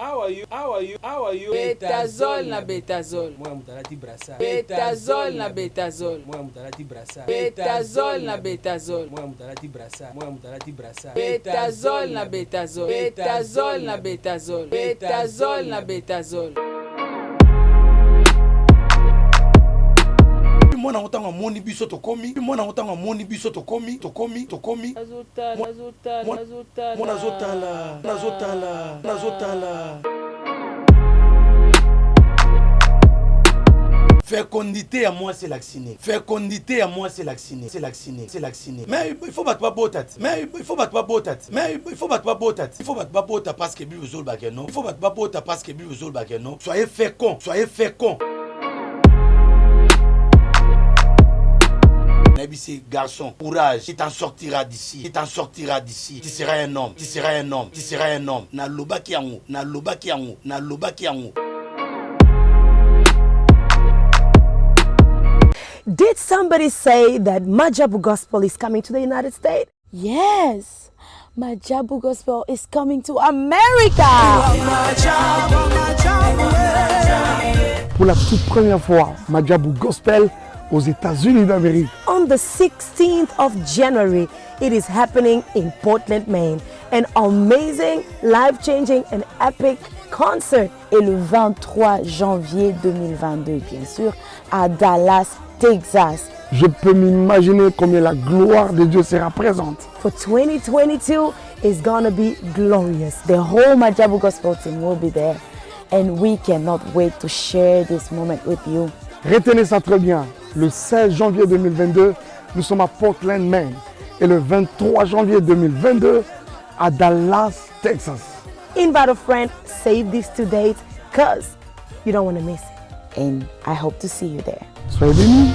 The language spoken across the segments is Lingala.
Awa yo, awa yo, awa yo. Betazol na betazol. Mwana moto alati brassard. Betazol na betazol. Mwana moto alati brassard. Betazol na betazol. Mwana moto alati brassard. Mwana moto alati brassard. Betazol na betazol. Betazol na betazol. Betazol na betazol. Mwana yango ntango amoni biso tokomi, mwana yango ntango amoni biso tokomi, tokomi, tokomi. Azotala, azotala, azotala. Mwana azotala, azotala, azotala. Fécondité ya mwasi elakisi nini? Fécondité ya mwasi elakisi nini? Elakisi nini? Elakisi nini? Mais il faut bato babota ti. Mais il faut bato babota ti. Mais il faut bato babota ti. Il faut bato babota parce que Bible ezoloba que non. Il faut bato babota parce que Bible ezoloba que non. Soyez fécond, soyez fécond. Nayebisi garçon, courage, tu t'en sortiras d'ici, tu t'en sortiras d'ici, tu seras un homme, tu seras un homme, tu seras un homme. Nalobaki yango, nalobaki yango, nalobaki yango. Did somebody say that Majabu Gospel is coming to the United States? Yes, Majabu Gospel is coming to America. Pour la toute première fois, Majabu Gospel aux États-Unis d'Amérique. On the 16th of January, it is happening in Portland, Maine. An amazing, life-changing and epic concert. Et le 23 janvier 2022, bien sûr, à Dallas, Texas. Je peux m'imaginer combien la gloire de Dieu sera présente. For 2022 is gonna be glorious. The whole Majabu Gospel team will be there. And we cannot wait to share this moment with you. Retenez ça très bien. Le 16 janvier 2022, nous sommes à Portland, Maine. Et le 23 janvier 2022, à Dallas, Texas. Invite a friend, save these 2 dates, because you don't want to miss it. And I hope to see you there. Soyez bénis.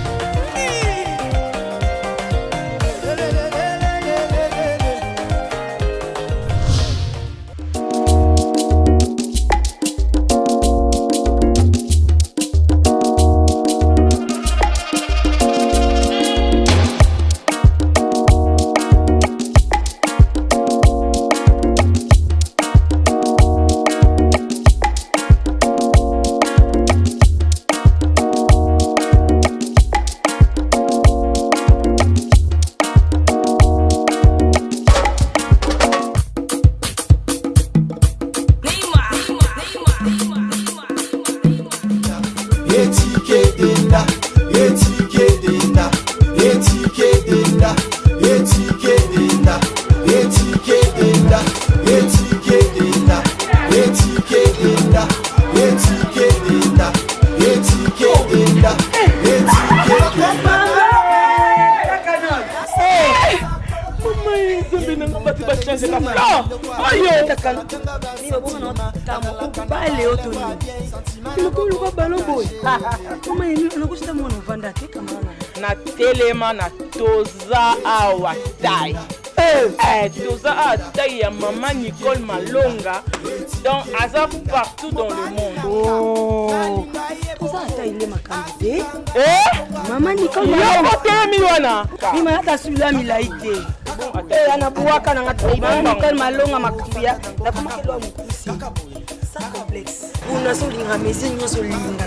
Natelema na toza awa tai. Toza awa tai ya mama Nicole Malonga. Donc aza partout dans le monde. Oh. Toza ata ile makambo te. Mama Nicole Yo Malonga. kotelemi wana. Mima ata sula milai te. Anabuaka na ngati. Mama Nicole Malonga makambo ya nakomaki lwa mokusi. Sans complexe. Kuna so linga mesure nyonso linga.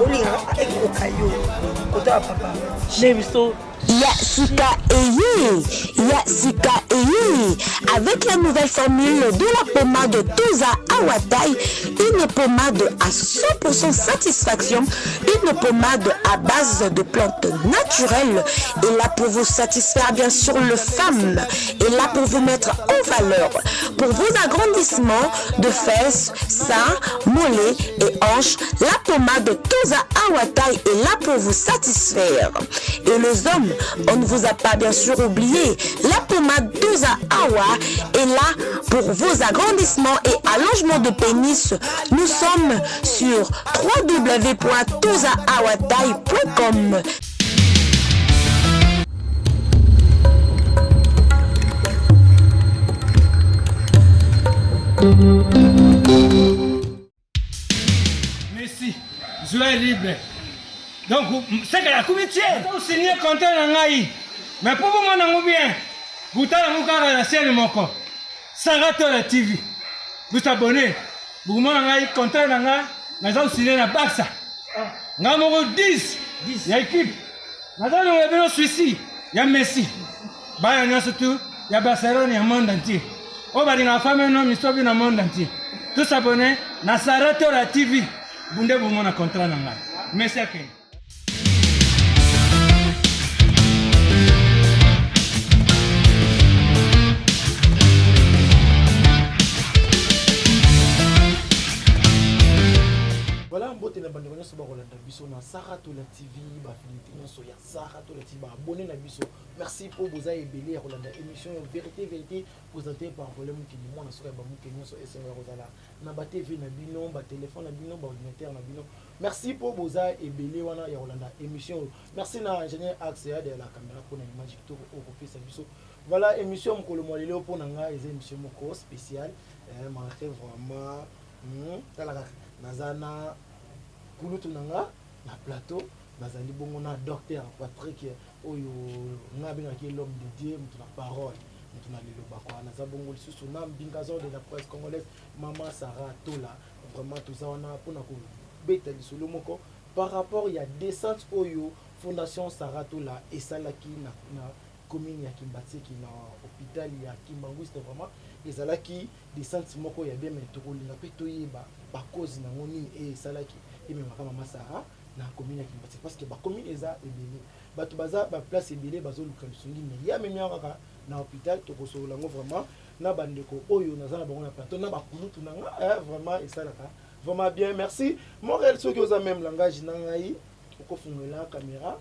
Olinga ekoka yo. Kota ya papa. Ne biso Ya sika eye, ya sika eye. Avec la nouvelle formule de la pommade Toza Awatai, une pommade à 100% satisfaction, une pommade à base de plantes naturelles, et là pour vous satisfaire bien sûr le femme, et là pour vous mettre en valeur, pour vos agrandissements de fesses, seins, mollets et hanches, la pommade Toza Awatai est là pour vous satisfaire. Et les hommes, on ne vous a pas bien sûr oublié, la pommade Toza Awa est là pour vos agrandissements et allongements de pénis. Nous sommes sur w w w point toza awatai point com. Messi, joueur libre. Donc, c'est que la comité, vous signez contrat na ngai. Mais pour vous mon ango bien, vous tala ngo kaka na chaîne moko. Sarah Tola TV. Vous abonnez. Bokomona ngai contrat na nga naza kosine na Barça. Nga moko 10 ya équipe. Naza longola bino Suisse ya Messi. Bana nyonso tu ya Barcelone ya monde entier. Oyo balingaka femme no misobi na monde entier. Tous abonnés na Sarah Tola TV. Bunde bomona contrat na ngai. Messi akende. Voilà mbote na bandeko nyonso bakolanda biso na Saratola TV, ba fidélité nyonso ya Saratola TV, ba abonné na biso. Merci mpo boza ebele ya kolanda émission ya Vérité Vérité présentée par Volet Mukili, mwana suka ya bamuke nyonso esengo ya kozala na ba TV na bino, ba téléphone na bino, ba ordinateur na bino. Merci po boza ebele wana ya kolanda emission oyo. Merci na ingénieur Axe ya de la camera pona image kitoko oyo kopesa biso. Voilà emission mokolo mwa lelo pona nga eza emission moko spéciale eh, malgré vraiment tala kaka naza na kulutu na nga na plateau nazali bongo na docteur Patrick oyo nga abengaki l'homme de Dieu moto na parole moto na liloba kwa naza bongo lisusu na mbingazor de la presse congolaise mama Sarah Tola. Vraiment toza wana pona ko beta lisolo moko par rapport ya descente oyo fondation Sarah Tola esalaki na, na commune ya Kimbatseke na hôpital ya Kimbanguiste. Vraiment ezalaki descente moko ya bien, mais tokolinga pe toyeba ba cause nango nini e esalaki ememaka mama Sarah na commune ya Kimbatseke, parce que ba commune eza ebele, bato baza ba place ebele bazoluka lisungi, mais ye amemi yango kaka na hôpital. Tokosolola yango vraiment na bandeko oyo naza na bango na plateau na bakulutu na nga eh, vraiment esalaka vraiment bien. Merci Morel, soki oza même langage na ngai okofungela caméra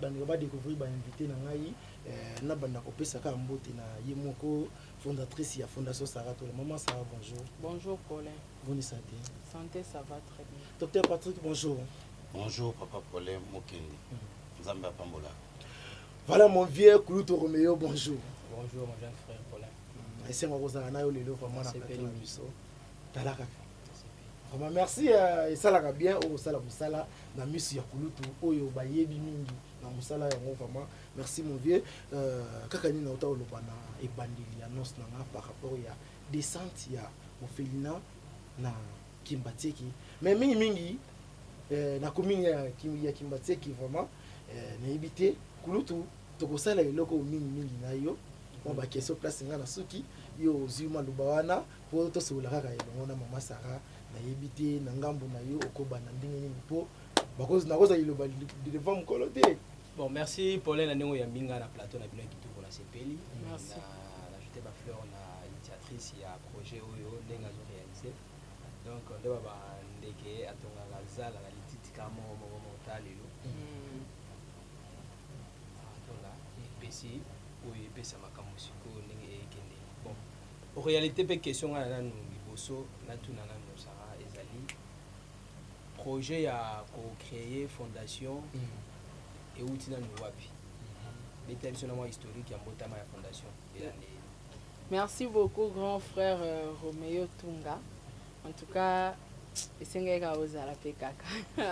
bandeko badécouvrir bainvité na ngai eh, na banda kopesa kaka mbote na ye moko fondatrice ya fondation Sarah Tola. Maman Sarah, bonjour. Bonjour Paulin. Boni santé? Santé, ça va très bien. Docteur Patrick, bonjour. Bonjour papa Paulin Mokende. Nzambe apambola. Voilà mon vieux Kulutu Romeo, bonjour. Bonjour mon jeune frère Paulin. Esengo kozala na yo lelo vraiment na plateau na biso. Tala kaka. Vraiment merci, esalaka bien oyo osala mosala na misu ya kulutu oyo bayebi mingi na mosala yango vraiment. Merci mon vieux. Kaka nini nauta oloba na ebandeli ya annonce na nga par rapport ya descente ya orphelinat na Kimbatseke, mais mingi mingi na commune ya Kimbatseke vraiment nayebi te kulutu tokosala eloko mingi mingi na yo mwa ba question place nga na suki yo ozwi maloba wana po tosolola kaka elongo na mama Sarah. Nayebi te na ngambo na yo okobanda ndenge nini po nakozala liloba devant mokolo te. Bon, merci Paulin na ndenge oyambi nga na plateau na bino ya kitoko, na sepeli. Merci. Na ajouté ba fleur na initiatrice ya projet oyo ndenge azo réaliser. Donc nde ba bandeke atongaka zala na lititi ka moko moko moko ta lelo. Atola epesi oyo epesa makambo sikoyo ndenge ekende. Bon, en réalité pe question nga na nanu liboso natuna nanu Sarah ezali projet ya ko créer fondation euti nanu wapi? Beta biso na mwa historique ya mbotama ya fondation elande. Merci beaucoup grand frère Roméo Tunga. En tout cas esengaki kaka ozala mpe kaka.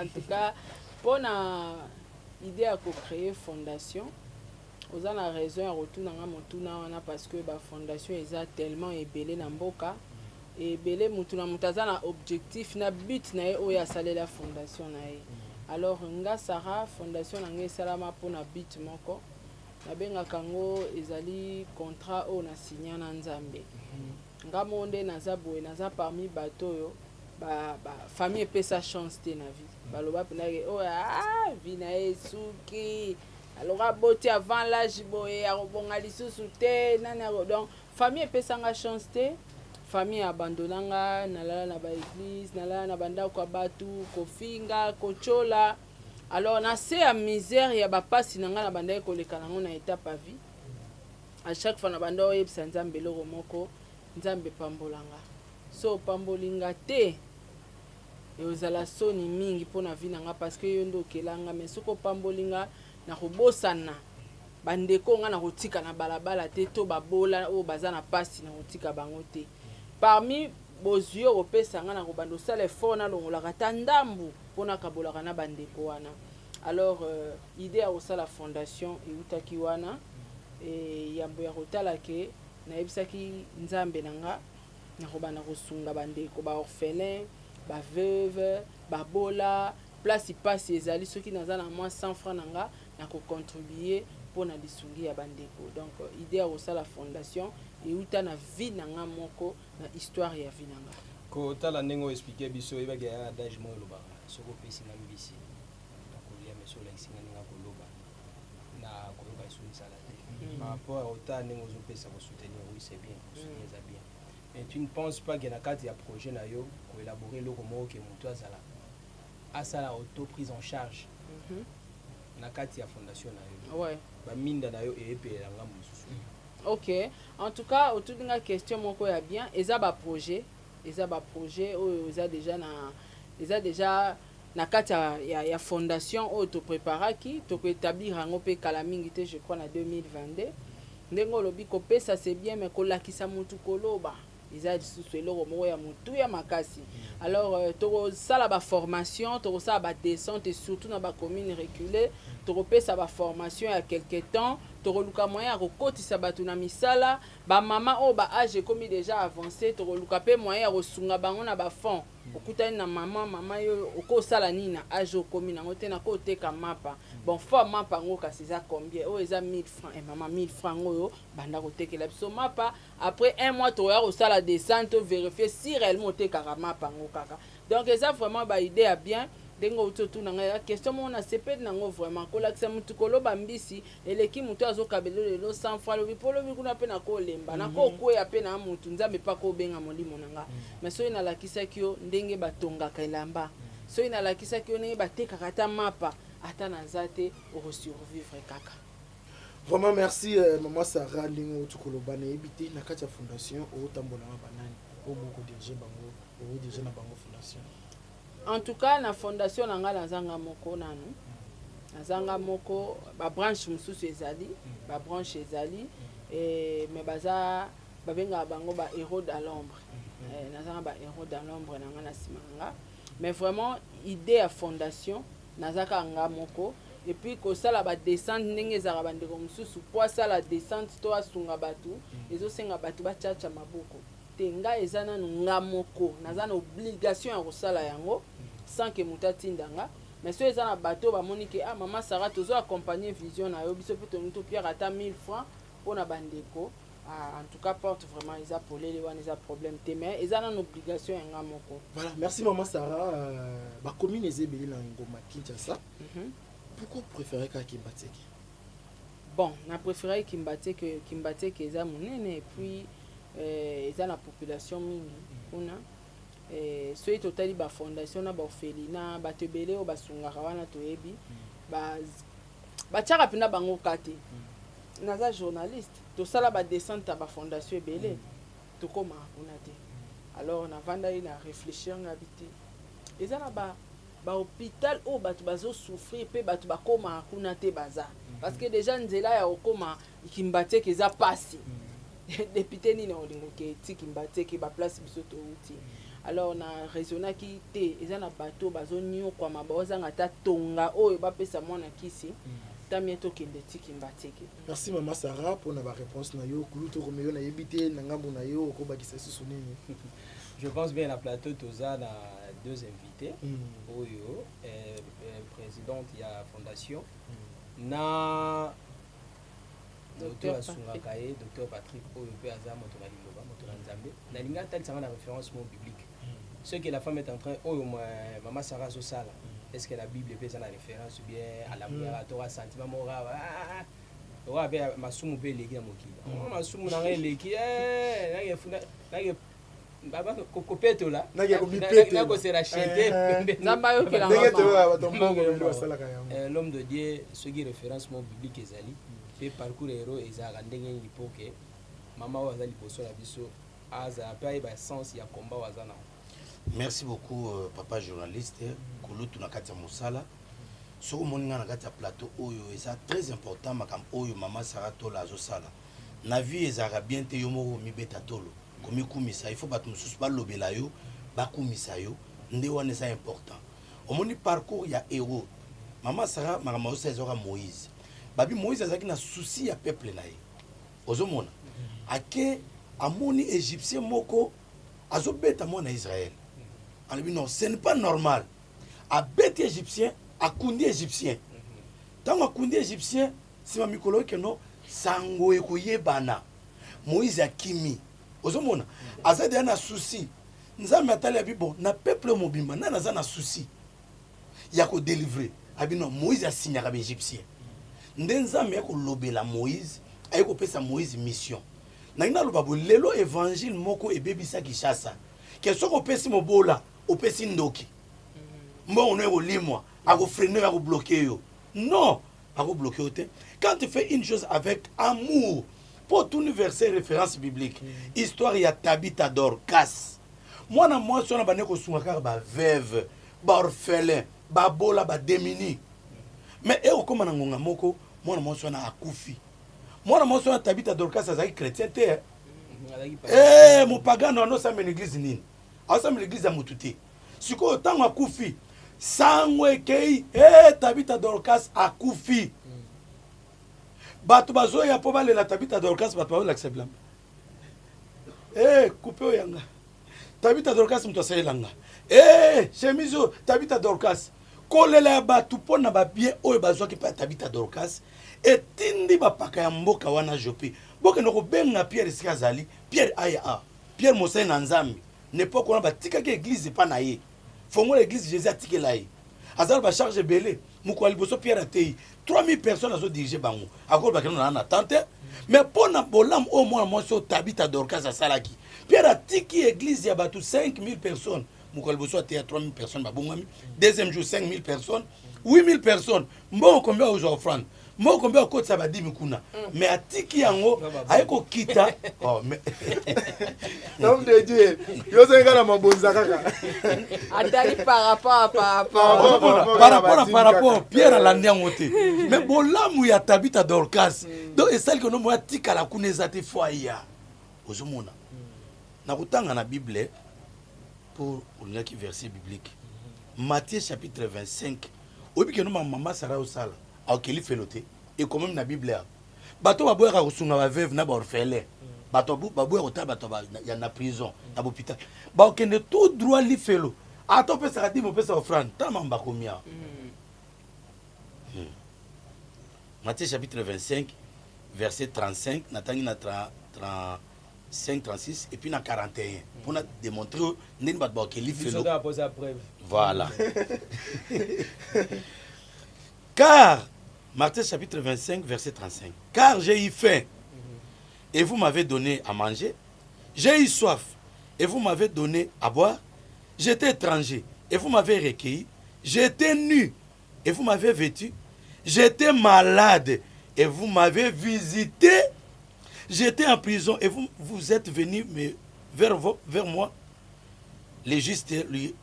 En tout cas mpona idée ya kocréer fondation, oza na raison ya kotuna nga motuna wana, parce que bafondation eza tellement ebele na mboka ebele, mutu na mutu aza na objectif na but na ye oyo asalela fondation na ye. Alors nga Sara, fondation na ngai esalama mpona but moko, nabengaka yango ezali contrat oyo nasinya na Nzambe. Nga moko nde naza boye, naza parmi bato oyo ba, ba famille epesa chance te na vie. Baloba mpenza ke oyo ah, vie na ye esuki, alors aboti avant l'âge boye, akobonga lisusu te nani ako. Donc famille epesanga chance te, famille abandona nga, nalala na baeglise, nalala na bandako ya bato, kofinga, kotyola. Alors na se ya misère ya bapasi na ngai na bandaki koleka nango na étape ya vie, à chaque fois na banda oyebisa Nzambe eloko moko: Nzambe, pambolanga. So opamboli nga te, eozala soni mingi mpo na vie na nga, parce que yo nde okelanga. Mais soki opamboli nga, nakobosana bandeko nga, nakotika na balabala te to babola oyo baza na pasi, nakotika bango te. Parmi bozwi oyo kopesa nga, nakobanda osala effort, nalongolaka ata ndambu mpo nakabolaka na bandeko wana. Alors idée ya kosala fondation eutaki wana. E, yambo ya kotala ke nayebisaki Nzambe na nga. Nakobanda kosunga bandeko, ba orphelins, ba veuves, babola, place pasi ezali. Soki naza na mwa 100 francs na nga, nako contribuer mpo na lisungi ya bandeko. Donc idée ya kosala fondation euta na vie na nga moko, na histoire ya vie na nga. Kotala ndenge o expliquer biso, oyebaki ya adage moko elobaka: soki opesi nga mbisi, nakolia, mais soki olakisi nga ndenge akoloba, na koyoka lisusu nzala te. Par rapport ya kotala ndenge ozopesa kosoutenir, oui, c'est bien, kosoutenir eza bien, mais tu ne penses pas que na kati ya projet na yo koélaborer eloko moko ke moto azala asala auto prise en charge na kati ya fondation na yo, baminda na yo eyepelela ngambo mosusu? Ok, en tout cas otuni nga question moko ya bien. Eza baprojet, eza baprojet oyo eza déjà na eza déjà na kati ya fondation oyo topréparaki. Tokoétablir yango mpe kala mingi te, je crois na 2022. Ndenge olobi, kopesa c'est bien, mais kolakisa motu koloba eza lisusu eloko moko ya motuya makasi. Alors tokosala baformation, tokosala badescente, et surtout na bacommune reculée. Tokopesa baformation ya quelque temps, tokoluka moyen ya kokotisa bato na misala. Bamama oyo baage ekomi déjà avancé, tokoluka mpe moyen ya kosunga bango na bafond. Okutani na mama: "Mama, yo okosala nini na age okomi nango te?" "Nakoteka mapa." "Bon, fo mapa yango kasi eza combien?" "Oyo eza 1000 francs." "E mama, 1000 francs oyo, banda kotekela biso mapa. Après un mois, tokoya kosala descente, vérifier si réellement otekaka mapa yango kaka." Donc eza vraiment baidée ya bien. Ndenge outi otuna ngai ya question moko, nasepeli nango vraiment. Kolakisa motu koloba mbisi eleki motu azokabela lelo 100 francs, lobi mpo lobi kuna mpe nakolemba, nakokweya mpe na motu, Nzambe mpe akobenga molimo na nga. Mais soki nalakisaki yo ndenge batongaka elamba, soki nalakisaki yo ndenge batekaka ata mapa, ata naza te, okosurvivre kaka. Vraiment merci, mama Sara. Ndenge outi koloba, nayebi te, na kati ya fondation otambolanga banani oyo moko dirige bango, odirige na bango fondation? En tout cas, na fondation na ngai, nazanga moko nanu, nazanga moko. Babranche mosusu ezali, babranche ezali, mais baza, babengaka bango ba héros dans l'ombre. Nazanga ba héros dans l'ombre na ngai na nsima na nga, mais vraiment idée ya fondation, naza kaka nga moko. Et puis kosala badescente, ndenge ezalaka, bandeko mosusu mpo asala descente to asunga bato, ezosenga bato batiatya maboko te. Ngai eza nanu nga moko, naza na obligation ya kosala yango sans ke moto atinda nga. Mais soki eza na bato bamoni ke: "Ah, mama Sara, tozo accompagner vision na yo, biso mpe tolingi topiaka ata 1000 francs mpona bandeko", ah, en tout cas porte vraiment eza polele wana, eza problème te, mais eza nanu obligation ya nga moko. Voilà, merci mama Sara. Bacommune eza ebele na ngoma Kinshasa. Pourquoi préférer kaka Kimbanseke? Bon, na préféré Kimbanseke. Kimbanseke eza monene et puis eza na population mingi kuna. Soki totali bafondation na baorphelinat, bato ebele oyo basungaka wana, toyebi batiaka mpena bango ka te. Naza journaliste, tosala badescente ya bafondation ebele, tokomaka kuna te. Alors navandaki na réfléchir, ngabi te, eza na ba bahôpital oyo bato bazosouffrir mpe bato bakomaka kuna te, baza parce que déjà nzela ya kokóma Kimbanseke eza pasi. Député nini olingo ke ti Kimbanseke, baplace biso touti? Alors na raisonnaki te, eza na bato bazonyokwama, baozanga ata tonga oyo bapesa mwana kisi tamie, tokende ti Kimbanseke. Merci mama Sara mpona baréponse na yo. Kulutu Romeo, nayebi te, na ngambo na yo okobakisa lisusu nini? Je pense bien, na plateau toza na deux invités oyo présidente ya fondation na moto Dr. asungaka ye, docteur Patrick, oyo mpe aza moto na liloba, moto na Nzambe. Nalingi atalisanga na référence mo biblique ce que la femme est en train, oyo mama Sara azosala. Est ce que la Bible mpe eza na référence bien alamuyaka to sentiment moko kaka oka mpe masumu mpe eleki na mokili? Masumu na ngai eleki, nake kopetola, Nake komipetela. nakose racheter. Nzambe ayokela. Ndenge mama. toyoka bato mbongo lelo basalaka yango. L'homme de Dieu, soki référence mo biblique ezali mpe parcours héros ezalaka ndenge nini mpo ke mama oyo aza liboso na biso azala mpe ayeba sens ya combat oyo aza nango? Merci beaucoup, papa journaliste kulutu na kati ya mosala. Soki omoni ngai na kati ya plateau oyo, eza très important makambo oyo mama Sara Tola azosala. Na vie ezalaka bien te yo moko komibeta tolo, komikumisa. Il faut bato mosusu balobela yo, bakumisa yo, nde wana eza important. Omoni parcours ya héros mama Sara, makambo azosala ezalaka Moïse. Babi Moïse azalaki na souci ya peuple na ye. Ozomona ake amoni Égyptien moko. Azobeta mwana Israël. Alobi non, ce n'est pas normal. Abeti Égyptien, akundi Égyptien. Ntango akundi Égyptien, nsima mikolo oyo keno sango ekoyebana. Moïse akimi. Ozomona, aza deja na souci. Nzambe atali abi bon, na peuple mobimba nani aza na souci ya kodelivre? Abi non, Moïse asignaka ba Égyptien. Nde Nzambe akolobela Moïse, aye kopesa Moïse mission. Nangi naloba boye, lelo évangile moko ebebisa Kinshasa. Ke soki opesi mobola, opesi ndoki. Mbongo no ekolimwa, akofreiner yo, akobloquer yo. Non, akobloquer yo te. Quand tu fais une chose avec amour, po tuni verset référence biblique, histoire ya Tabitha Dorcas. Mwana mwasi wana bande kosunga kaka ba veuve, ba orphelin, babola, ba démunis. Mais ekokóma na ngonga moko, mwana mwasi wana akufi. Mwana mwasi wana Tabitha Dorcas azalaki chrétien te. Eh, mopagano wana osambela église nini? Aosambela église ya motu te. Sikoyo ntango akufi, sango ekei, eh, Tabitha Dorcas akufi. Bato bazoya mpo balela Tabitha Dorcas, bato bazolakisa bilamba. Eh, coupe oyo yanga. Tabitha Dorcas moto asalelanga. Eh, chemise oyo Tabitha Dorcas. Kolela ya bato mpo na babien oyo bazwaki mpe ya Tabitha Dorcas etindi bapaka ya mboka wana Joppe. Bokende kobenga Pierre esika azali. Pierre aya a. Pierre mosali na Nzambe. Na epoque wana batikaki église epa na ye. Fongola église Jésus atikela ye. Aza na bacharge ebele. Mokolo ya liboso Pierre atei 3000 personnes azodirige bango. Akoloba keno na na tante. Mais mpo na bolamu oyo mwana mwasi oyo Tabitha Dorcas asalaki, Pierre atiki église ya bato 5000 personnes. Mokolo ya liboso ateya 3000 personnes babongwami. Deuxième jour 5000 personnes, 8000 personnes. Mbongo combien ozwa offrande? Mbongo combien okotisa badimi kuna? Mais atiki yango aye kokita. Oh, mais Homme de Dieu, yo ozali kaka na mabonza kaka. Atali par rapport à par rapport. Par rapport à par rapport, Pierre alandi yango te. Mais bolamu ya Tabitha Dorcas, donc esali kono moya tikala kuna eza te fo aya. Ozomona. Na kotanga na Bible pour olingaki verset biblique. Matthieu chapitre 25. Oyebi keno mama Sarah osala, akeli felo te. Ekomami na Bible ya. Bato baboyaka kosunga ba veuve na ba orphelin. Bato baboya kotala bato ya na prison, na hôpital. Bakokende tout droit lifelo. Ata opesaka dime, opesa offrande. Tala makambo bakomi awa. Matthieu chapitre 25 verset 35 natangi na 35 36 et puis na 41 mpona démontrer ndenge bato bakokeli Biso felo. kaka posa preuve. Voilà. Car, Matthieu chapitre 25, verset 35. Car j'ai eu faim et vous m'avez donné à manger. J'ai eu soif et vous m'avez donné à boire. J'étais étranger et vous m'avez recueilli. J'étais nu et vous m'avez vêtu. J'étais malade et vous m'avez visité. J'étais en prison et vous, vous êtes venus vers moi. Les justes lui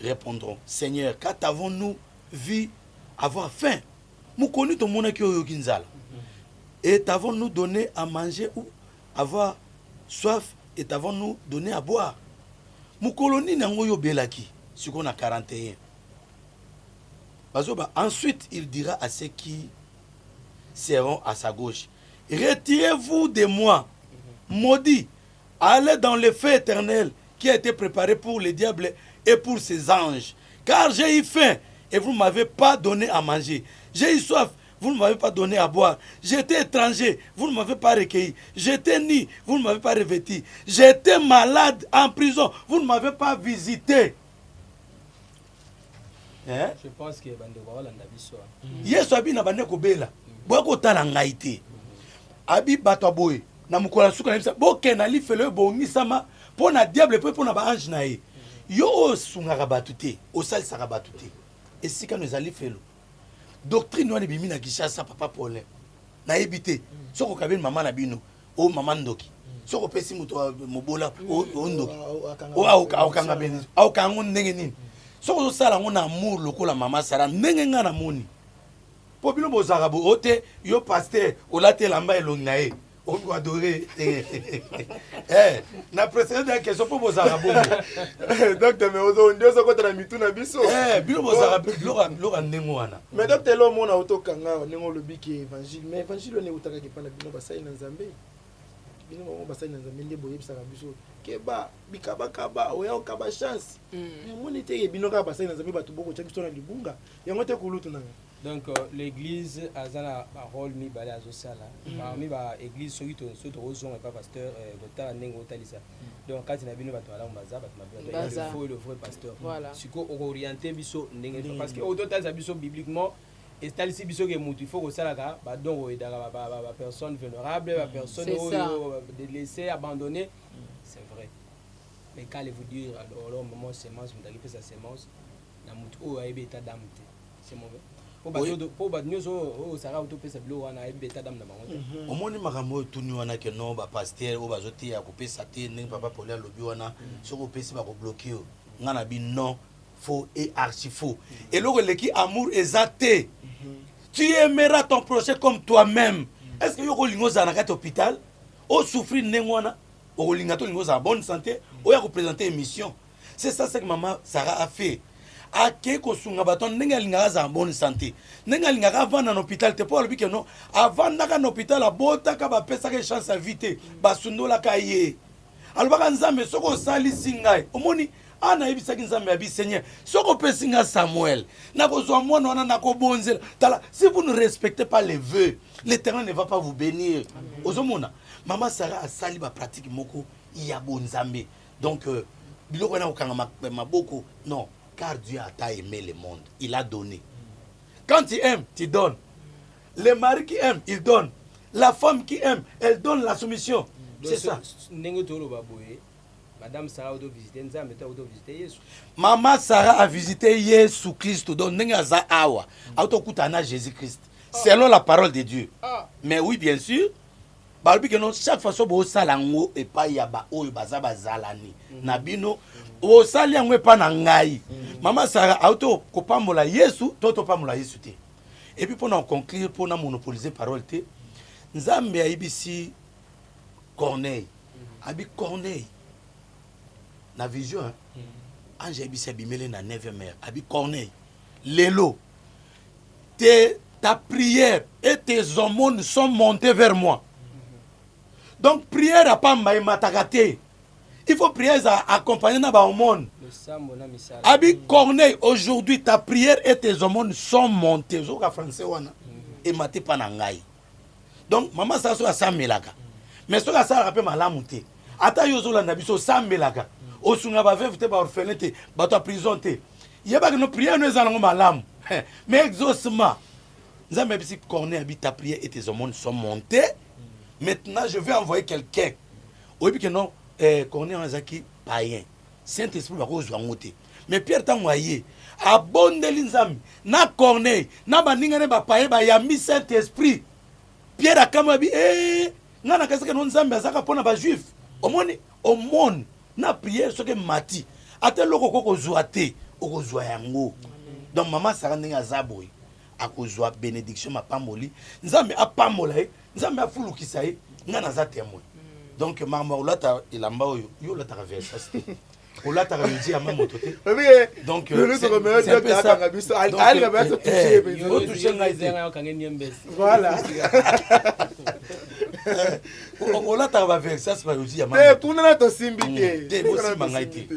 répondront: Seigneur, quand avons-nous vu avoir faim? Mokoni tomonaki oyoki nzala. Et t'avons-nous donné à manger ou avoir soif et t'avons-nous donné à boire? Mokolo nini yango oyo obelaki? Sikoyo na 41. Bazoba, ensuite il dira à ceux qui seront à sa gauche: retirez-vous de moi, maudits, allez dans le feu éternel qui a été préparé pour le diable et pour ses anges. Car j'ai eu faim et vous ne m'avez pas donné à manger. J'ai eu soif, vous ne m'avez pas donné à boire. J'étais étranger, vous ne m'avez pas recueilli. J'étais nu, vous ne m'avez pas revêtu. J'étais malade en prison, vous ne m'avez pas visité. Hein? Je pense que bandeko balanda biso. Yesu abi na bande kobela, boya kotala ngai te. Abi bato ya boye na mokolo ya suka na yebisa bokende na lifelo oyo ebongisama mpo na diable mpe mpo na baange na ye. Yo oyo osungaka bato te, osalisaka bato te, esika no ezali lifelo. Doctrine wana ebimi na Kinshasa, papa Paulin, nayebi te soki okabeli mama na bino o mama ndoki, soki opesi moto mobola o ndoki, aokanga beni, aokanga yango ndenge nini? Soki ozosala yango na amour lokola mama Sara, ndenge ngai namoni, mpo bino bozalaka bo o te, yo pasteur olati elamba elongi na ye, okomi koadorer eh, na précédé ya question, mpo bozalaka bongo. Docteur, mais ozo nde ozokota na mitu na biso. Eh, bino bozalaka biloko ya ndenge wana. Mais docteur, elo omona otokanga ndenge olobi ke évangile, mais évangile wana eutakaki epai na bino basali na Nzambe. Bino bango basali na Nzambe nde boyebisaka biso keba bikabakaba oya okaba chance. Mais omoni te ke bino kaka basali na Nzambe bato bokotya biso na libunga yango te kulutu na nga. Donc l'eglise aza na ba role mibale azosala parmi ba eglise soki to soki tokozonga epa pasteur kotala ndenge otalisa donc kati na bino bato malamu baza bato mabe baza le faux et le vrai pasteur voilà. Sikoyo oko orienter biso ndenge parce que oyo totalisa biso bibliquement etalisi biso ke mutu il faut kosalaka ba don koyedaka ba, ba, ba personnes vulnérables ba personnes oyo délaissées abandonnées c'est vrai mais qu'allez-vous dire alors maman semence moto akipesa semence na mutu oyo ayebi état d'âme te? C'est mauvais po bato po bato nyonso oyo osaka otopesa biloko wana ayebi état d'âme na bango te. Omoni makambo oyo tuni wana ke non bapasteur oyo bazoteya kopesa te ndenge papa Poli alobi wana soki opesi bakobloke yo nga na bi non faux et archi faux. Eloko eleki amour eza te. Tu aimeras ton prochain comme toi-même. Est ce que yo okolinga ozala na kati ya hôpital osouffrir ndenge wana okolinga to olinga ozala bonne santé oya koprésente émission? C'est ça ce que maman Sarah a fait. Ake kosunga bato ndenge alingaka azala bonne santé, ndenge alingaka avanda na hôpital te mpo alobi ke non avandaka na hôpital abotaka bapesaka ye chance ya vie te basundolaka ye. Alobaka Nzambe soki osalisi ngai omoni ana ayebisaki Nzambe abi Seigneur soki opesi ngai Samuel nakozwa mwana wana nakobonzela. Tala, si vous ne respectez pas les vœux, l'Éternel ne va pas vous bénir. Ozomona mama Sarah asali ba pratique moko ya bonzambe. Donc biloko wana kokanga maboko non, car Dieu a tant aimé le monde, il a donné. Quand tu aimes, tu donnes. Le mari qui aime, il donne. La femme qui aime, elle donne la soumission. C'est ça. Ndenge toloba boye, Madame Sarah auto visiter Nzambe to auto visiter Yesu. Maman Sarah a visité Yesu Christ donc ndenge aza awa, auto kutana Jésus Christ selon la parole de Dieu. Mais oui bien sûr, balobi ke non chaque fois so bosala yango epai ya baoyo baza bazalani na bino osali yango epai na ngai. Mama Sarah auti kopambola Yesu to topambola Yesu te. Et puis mpona koconclure, mpona monopoliser parole te, Nzambe ayebisi Corneille, abi Corneille na vision, ange ayebisi abimele na 9e heure, abi Corneille lelo te ta prière et tes aumônes sont montées vers moi. Donc prière à pamba emataka te. Il faut prière accompagner na ba aumônes. Abi Corneille, aujourd'hui ta prière et tes aumônes sont montées. Zoka français wana emate pa na ngai. Donc maman Sarah soki asambelaka. Mais soki asalaka pe malamu te. Ata yo ozolanda biso osambelaka. Osunga ba veuve te, ba orphelin te, bato ya prison te. Yebaki no prière no eza nango malamu. Mais exaucement. Nzambe abisi Corneille abi ta prière et tes aumônes sont montées. Maintenant je vais envoyer quelqu'un. Oyebi ke non Corneille wana azalaki païen. Saint-Esprit bakozwa yango te. Mais Pierre ntango aye abondeli Nzambe na Corneille na baninga ne bapaye bayambi Saint-Esprit. Pierre akamwi abi nga nakasaka no Nzambe azaka mpona ba juif. Omoni aumône na prière soki mati ata eloko okoki kozwa te okozwa yango. Donc mama Sarah ndenge aza boye akozwa bénédiction mapamboli Nzambe apambola ye, Nzambe afulukisa ye, nga naza témoin. Donc makambo ya kolata elamba oyo yo olataka Versace te, olataka midi ya mamoto te. Donc c'est un peu ça. Donc otouche ngai te. Voilà. Olataka ba Versace ba yoji ya mamoto. Te kuna na tosimbi te. Te bosimba ngai te.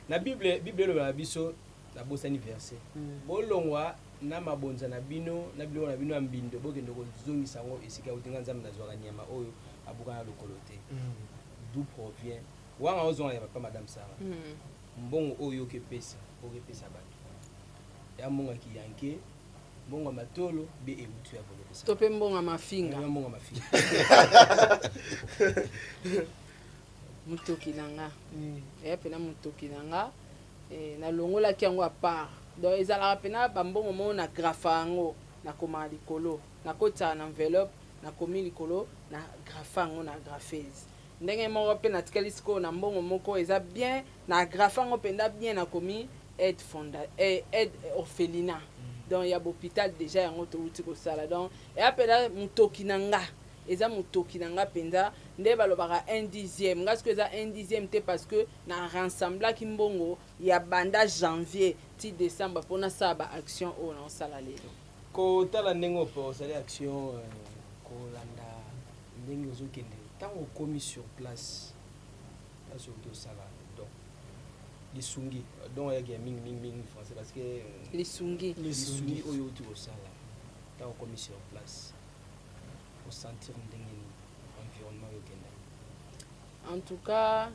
Na Bible, Bible elobela biso nabosani verset. Bolongwa na mabonza na bino na biloko na bino ya mbindo bokende kozongisa yango esika euti nga Nzambe nazwaka nyama oyo abukana lokolo te. D'où provient wanga ozonga ya papa madame Sarah. Mbongo oyo okepesa okepesa bato ya mbongo ya kiyanke mbongo ya matolo be euti ya kolopesa to pe mbongo ya mafinga mbongo ya mafinga. Motoki na nga eya pena motoki na nga nalongolaki yango à part donc ezalaka pena bambongo moko na grafa yango nakomaka likolo nakotisaka na enveloppe nakomi likolo na grafa yango na agrafeuse ndenge moko pe natikali sikoyo na mbongo moko eza bien na agrafa yango mpenza bien nakomi aide fonda aide orphelinat donc ya bopital déjà yango towuti kosala donc eya mpenza motoki na nga eza motoki na nga mpenza nde balobaka un dixième nga sikoyo eza un dixième te parce que na rassemblaki mbongo ya banda janvier ti décembre mpo nasala ba action oyo naosala lelo. Kotala ndenge osali action kolanda Ndenge ozokende, ntango okomi sur place, place oyo tosala, donc lisungi, donc oyaki ya mingi mingi mingi français parce que Lisungi. Lisungi oyo outi kosala, ntango okomi sur place, osentir ndenge nini environnement oyo okendaki? En tout cas,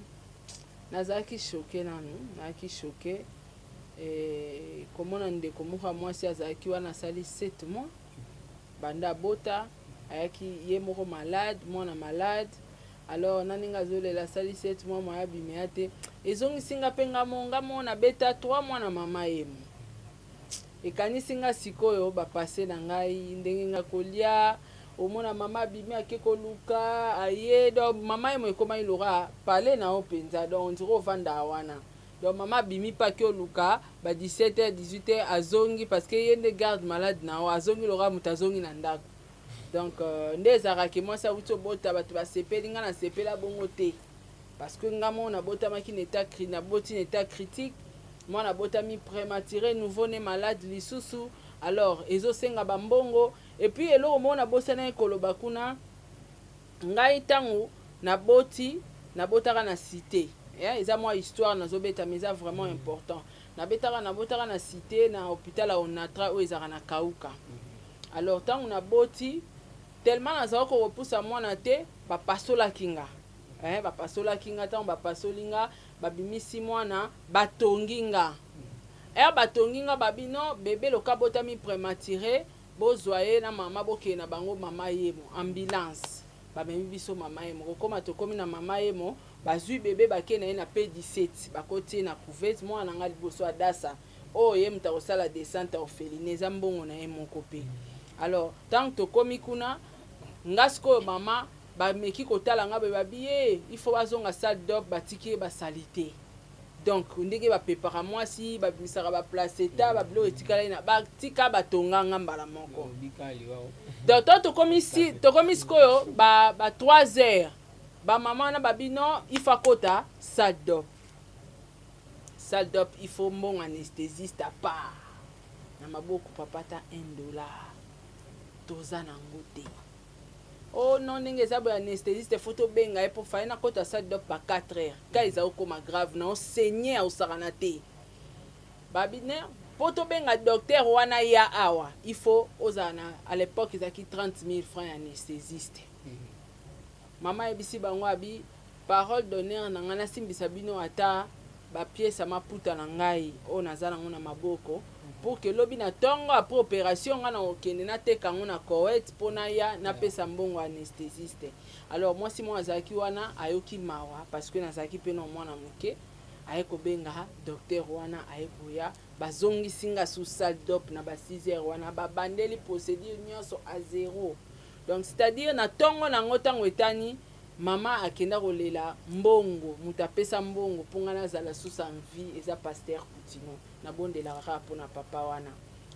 nazalaki choqué nanu, nazalaki choqué komona ndeko moko ya mwasi azalaki wana, asali 7 mois banda abota, ayaki ye moko malade, mwana malade. Alors na ndenge azolela, asali 7 mois, moya abimea te. Ezongisi nga mpe nga mo nabeta 3 mois na mama yemo. Ekanisi nga sikoyo bapase na ngai, ndenge nga kolia, omona mama abimi, ake koluka, aye. Donc mama ye mo ekomaki loka pale na yo mpenza, donc on dirait ovandaka wana. Donc mama abimi mpe ake oluka ba 17 h 18 h azongi, parce que ye nde garde malade na yo. Azongi loka moto azongi na ndako. Donc nde ezalaka ke mwasi awuti obota, bato basepeli. Nga nasepela bongo te, parce que nga moko nabotamaki na état, naboti na état critique. Mwana abotami prématuré, nouveau né malade lisusu. Alors ezosenga bambongo. Et puis eloko moko nabosanaki koloba kuna, ngai ntango naboti, nabotaka na cité. Eza mwa histoire nazobeta, mais eza vraiment important. Nabetaka, nabotaka na cité, na hôpital ya Onatra oyo ezalaka na Kauka. Alors ntango naboti, tellement nazalaki kokopusa mwana te, bapasolaki nga, bapasolaki nga. Ntango bapasoli nga, babimisi mwana, batongi nga. Ere batongi nga, babi non, bébé loka botami prématuré, bozwa ye na mama, bokende na bango mama yemo. Ambulance bamemi biso mama yemo. Kokóma, tokómi na mama yemo, bazwi bébé, bakei na ye na P17, bakoti ye na couveuse. Mwana na nga liboso, Adasa oyo, ye moto akosala descente ya orpheline, eza mbongo na ye moko mpe. Alors ntango tokómi kuna, nga sikoyo mama bameki kotala nga boye, babi ye il faut bazonga salle d'op, batiki ye basali te. Donc ndenge bapepaka mwasi, babimisaka baplacenta, babiloko etikala ye na batika, batonganga mbala moko. Donc to tokomi si tokomi sikoyo ba 3 heures, bamama wana babi non, il faut akota salle d'op. Salle d'op, il faut mbongo anesthésiste à part. Na maboko papa ata 1 dollar toza nango te. Oh non, ndenge eza boye, anesthésiste faut tobenga ye mpo faye nakota salle d'op ba 4 heures ka eza okoma grave na osenye, osakana te. Babi ne mpo tobenga docteur wana ya awa, il faut ozala na, à l'époque ezalaki 30 000 francs ya anesthésiste. Mama ayebisi bango, abi parole d'honneur na ngai, nasimbisa bino ata bapièce ya maputa na ngai oyo naza nango na maboko, pour que lobi na ntongo après opération, ngai na kokende nateka yango na Koweït mpo naya napesa mbongo ya anesthésiste. Alors mwasi moko azalaki wana, ayoki mawa parce que nazalaki mpe na mwana moke. Aye kobenga docteur wana, aye koya, bazongisi nga sous salle d'op na ba 6 heures wana, babandeli procédure nyonso à zéro. Donc c'est-à-dire na ntongo nango, ntango etani, mama akenda kolela mbongo. Moto apesa mbongo mpo ngai nazala sous en vie eza pasteur Kutino. Nabondelaka kaka mpona papa wana,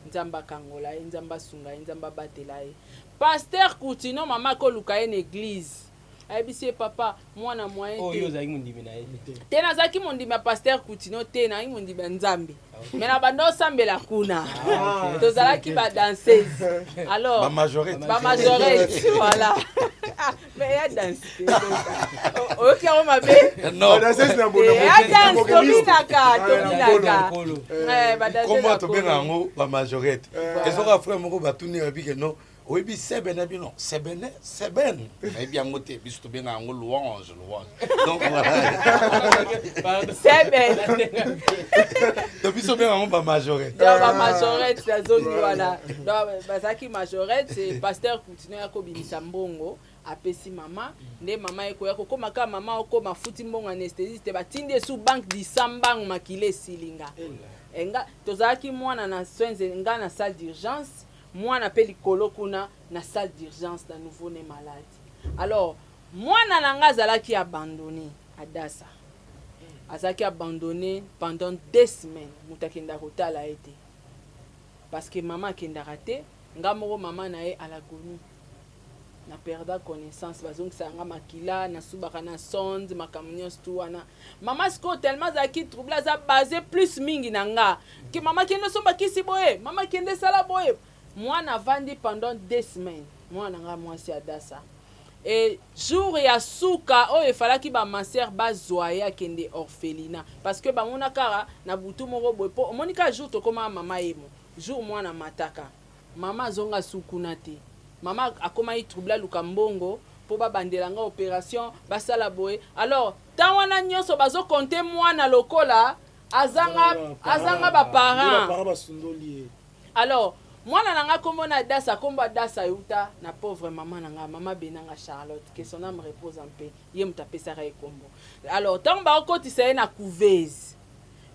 Nzambe akangola ye, Nzambe asunga ye, Nzambe abatela ye. Pasteur Kutino, mama akoluka ye na église, ayebisi ye: papa, mwana moyen oyo te. Ozalaki mondimi na ye te? Te, nazalaki mondimi ya pasteur Kutino te, nazalaki mondimi ya Nzambe, mais na banda osambela kuna, tozalaki badanseuse. Alors Bamajorette. Bamajorette, voilà. Ah, mais ya danse te, oyoki yango mabe. Non. Badanseuse na Ya danse. Tobinaka, tobinaka. Badanseuse Kombo ya tobenga Kolo. yango bamajorette. Ezoka frère moko batuni, oyebi ke non, oyebi sebene bino, sebene, sebene nayebi yango te. Biso tobenga yango louange, louange. Donc voilà. Seben. Donc biso tobenga yango bamajorette. Donc bamajorette nazongi wana. Donc bazalaki majorette. C'est pasteur Kutino ya kobimisa mbongo, apesi mama. Nde mama ekoya kokóma kaka, mama okóma afuti mbongo anesthésiste, batindi esu banque du sang, mbango makila esilinga. Nga tozalaki mwana na soins, nga na salle d'urgence, mwana mpe likolo kuna na salle d'urgence na nouveau né malade. Alors mwana na nga azalaki abandonné, Adasa azalaki abandonné pendant 2 semaines. Moto akendaka kotala ye te parce que mama akendaka te. Nga moko mama na ye à l'agonie, na perda connaissance, bazongisaka nga makila, nasubaka na sonde, makambo nyonso tu wana. Mama sikoyo tellement azalaki trouble, aza base plus mingi na nga ke mama kende osomba kisi boye, mama kende esala boye. Mwana avandi pendant 2 semaines, mwana na nga mwasi Adasa. Et jour ya suka oyo efalaki ba ma sœur bazua ye akende orphelinat parce que bamona kaka na butu moko boye po omoni kaka jour tokomaka mama yemo jour mwana amataka mama azonga su kuna te mama akomaki trouble aluka mbongo po babandela nga operation basala boye alors temps wana nionso bazo compter mwana lokola azanga azanga ba parents. Alors mwana na nga kombo na Adassa kombo Adassa ewuta na pauvre maman na nga maman Benanga Charlotte que son ame repose en paix ye moto apesaka ye kombo alors tango bakotisa ye na couveuse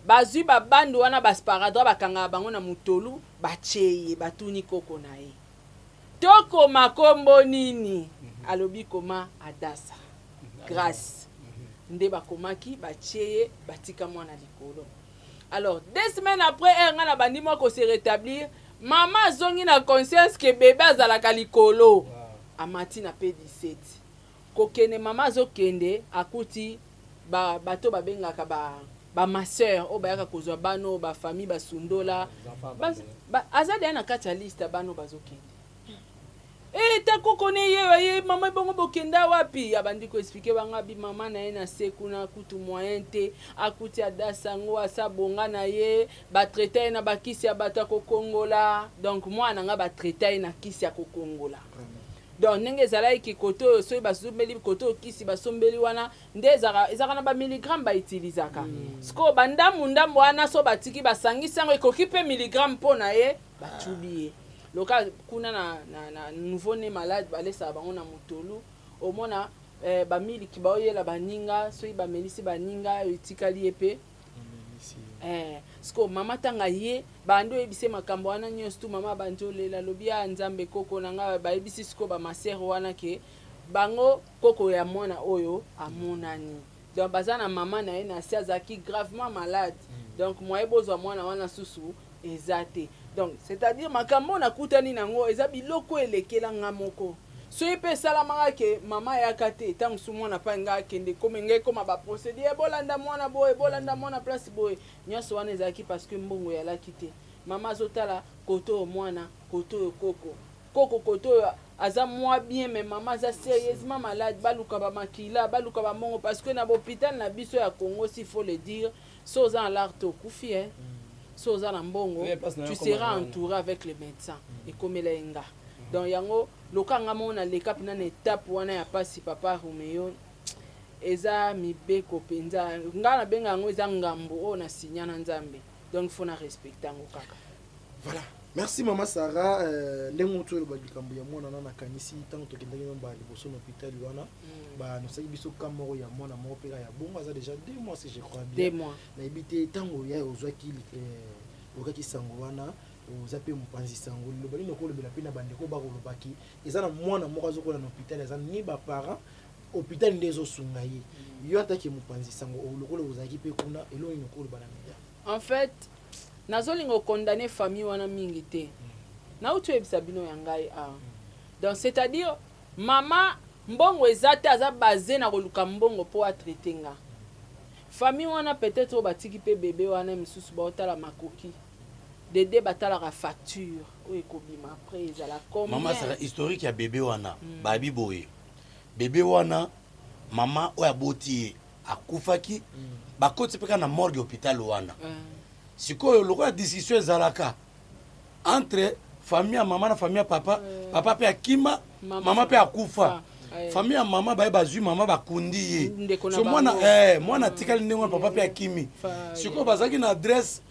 bazui ba bande wana ba sparadrap bakangaka bango na mutolu batie ye batuni koko na ye tokoma kombo nini alobi koma Adassa Grace nde bakomaki batie ye batika mwana likolo. Alors deux semaines après heure nga na bandi mwa ko se retablir, mama azongi na conscience que bebe azalaka likolo. Amati na P17. Kokende mama azokende akuti ba bato babengaka ba ba masseurs oyo bayaka kozwa bana oyo ba famille basundola. Ba, ba, aza deja na kati ya liste ya bana oyo bazokende. Eh ta koko ne ye ye mama ebongo bokenda wapi abandi ko expliquer banga bi mama na ye na se kuna kutu moyen te akuti adasa yango asa bonga na ye ba traita ye na bakisi ya bato ya kokongola donc mwana na nga ba traita ye na kisi ya kokongola donc ndenge ezalaki ki kote oyo soki basombeli kote oyo kisi basombeli wana nde ezalaka ezalaka na ba milligramme ba utilisaka sikoyo ba ndambu ndambu wana so batiki basangisi yango ekoki mpe milligramme mpo na ye Bacubi ye loka kuna na, na, na nouveau ne malade balesaka bango na motolu omona eh, bamiliki baoyela baninga soki bamelisi baninga etikali ye mpe eh, siko mama tanga ye bandi oyebisi ye makambo wana nyonso tu mama abandi olela alobi ya nzambe koko na ngai bayebisi siko bamasere wana ke bango koko ya mwana oyo amonani donc baza na mama na ye na se azalaki gravement malade donc moye bozwa mwana wana susu eza te donc c'est à dire makambo oyo nakutani na yango eza biloko oyo elekela nga moko soki mpe esalamaka ke mama ayaka te ntango mosusu mwana mpe nga akende ekoma nga ekoma baprocédure eh, bolanda mwana boye bolanda mwana place boye nyonso wana ezalaki parce que mbongo eyalaki te mama azotala kote oyo mwana kote oyo koko koko kote oyo aza mwa bien mais mama aza sérieusement malade baluka bamakila baluka bambongo parce que na bahôpital na biso ya Congo s'il faut le dire so oza na lar te okufi eh. So oza na mbongo tu seras entouré avec les médecins ekomela ye nga donc yango loka nga moko naleka mpena na étape wana ya pasi papa Romeo eza mibeko mpenza nga nabenga yango eza ngambo oyo na sinya na nzambe donc faut na respecte yango kaka. Voilà. Merci maman Sarah euh, ndenge otu oloba likambo ya mwana na nakanisi ntango tokendaki na mbala liboso na hôpital wana mm. banosaki biso ka moko ya mwana moko mpe ya bongo aza déjà deux mois si je crois bien nayebi te ntango ya ozwaki euh, okaki sango wana oza mpe mopanzi sango liloba nini okolobela mpe na bandeko bakolobaki eza na mwana moko azokola na hôpital aza ni baparent hôpital nde ezosunga ye mm. yo atake mopanzi sango lokola ozalaki mpe kuna eloko nini okoloba na media en fait Nazolinga o condamner famille wana mingi te. Nawuti oyebisa bino ya ngai awa. Donc c'est à dire mama mbongo eza te aza base na koluka mbongo po a traiter nga. Famille wana peut etre oyo batiki pe bebe wana misusu baotala makoki. De deux batalaka facture oyo ekobima après ezala combien. Mama Sarah historique ya bebe wana babi boye bebe wana mama oyo aboti ye akufaki bakoti mpe kaka na morgue hôpital wana sikoyo lokola discussion ezalaka entre famille ya mama na famille ya papa papa mpe akima mama mpe akufa famille ya mama baye bazwi mama bakundi ye so mwana eh, mwana atikali ndenge wana papa mpe akimi sikoyo bazalaki na adresse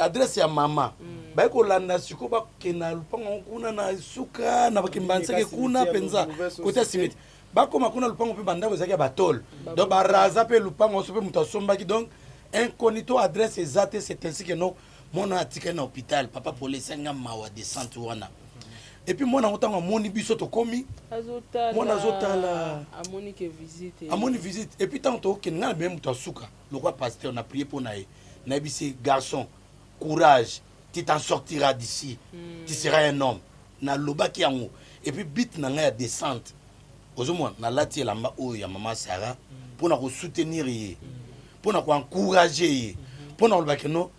adresse ya mama mm. baye kolanda sikoyo bakenda lupango yango kuna na suka na bakimbanseke kuna mpenza kote ya simeti bakoma kuna lupango mpe bandako ezalaki ya batole donc baraza mpe lupango nyonso mpe moto asombaki donc incognito adresse eza te c'est ainsi que no mwana atikali na hôpital papa pole esali nga mawa descente wana et puis mwana yango ntango amoni biso tokomi mwana azotala amoni visite et puis ntango tokokende ngai na bime moto asuka lokwa pasteur na prie mpo na ye nayebisi garçon courage tu t'en sortiras d'ici mm. tu seras un homme nalobaki yango et puis bit na ngai ya descente ozomona nalati elamba oyo ya mama Sarah mpo na kosoutenir ye mpo na koencourage ye mpo na kolobaki no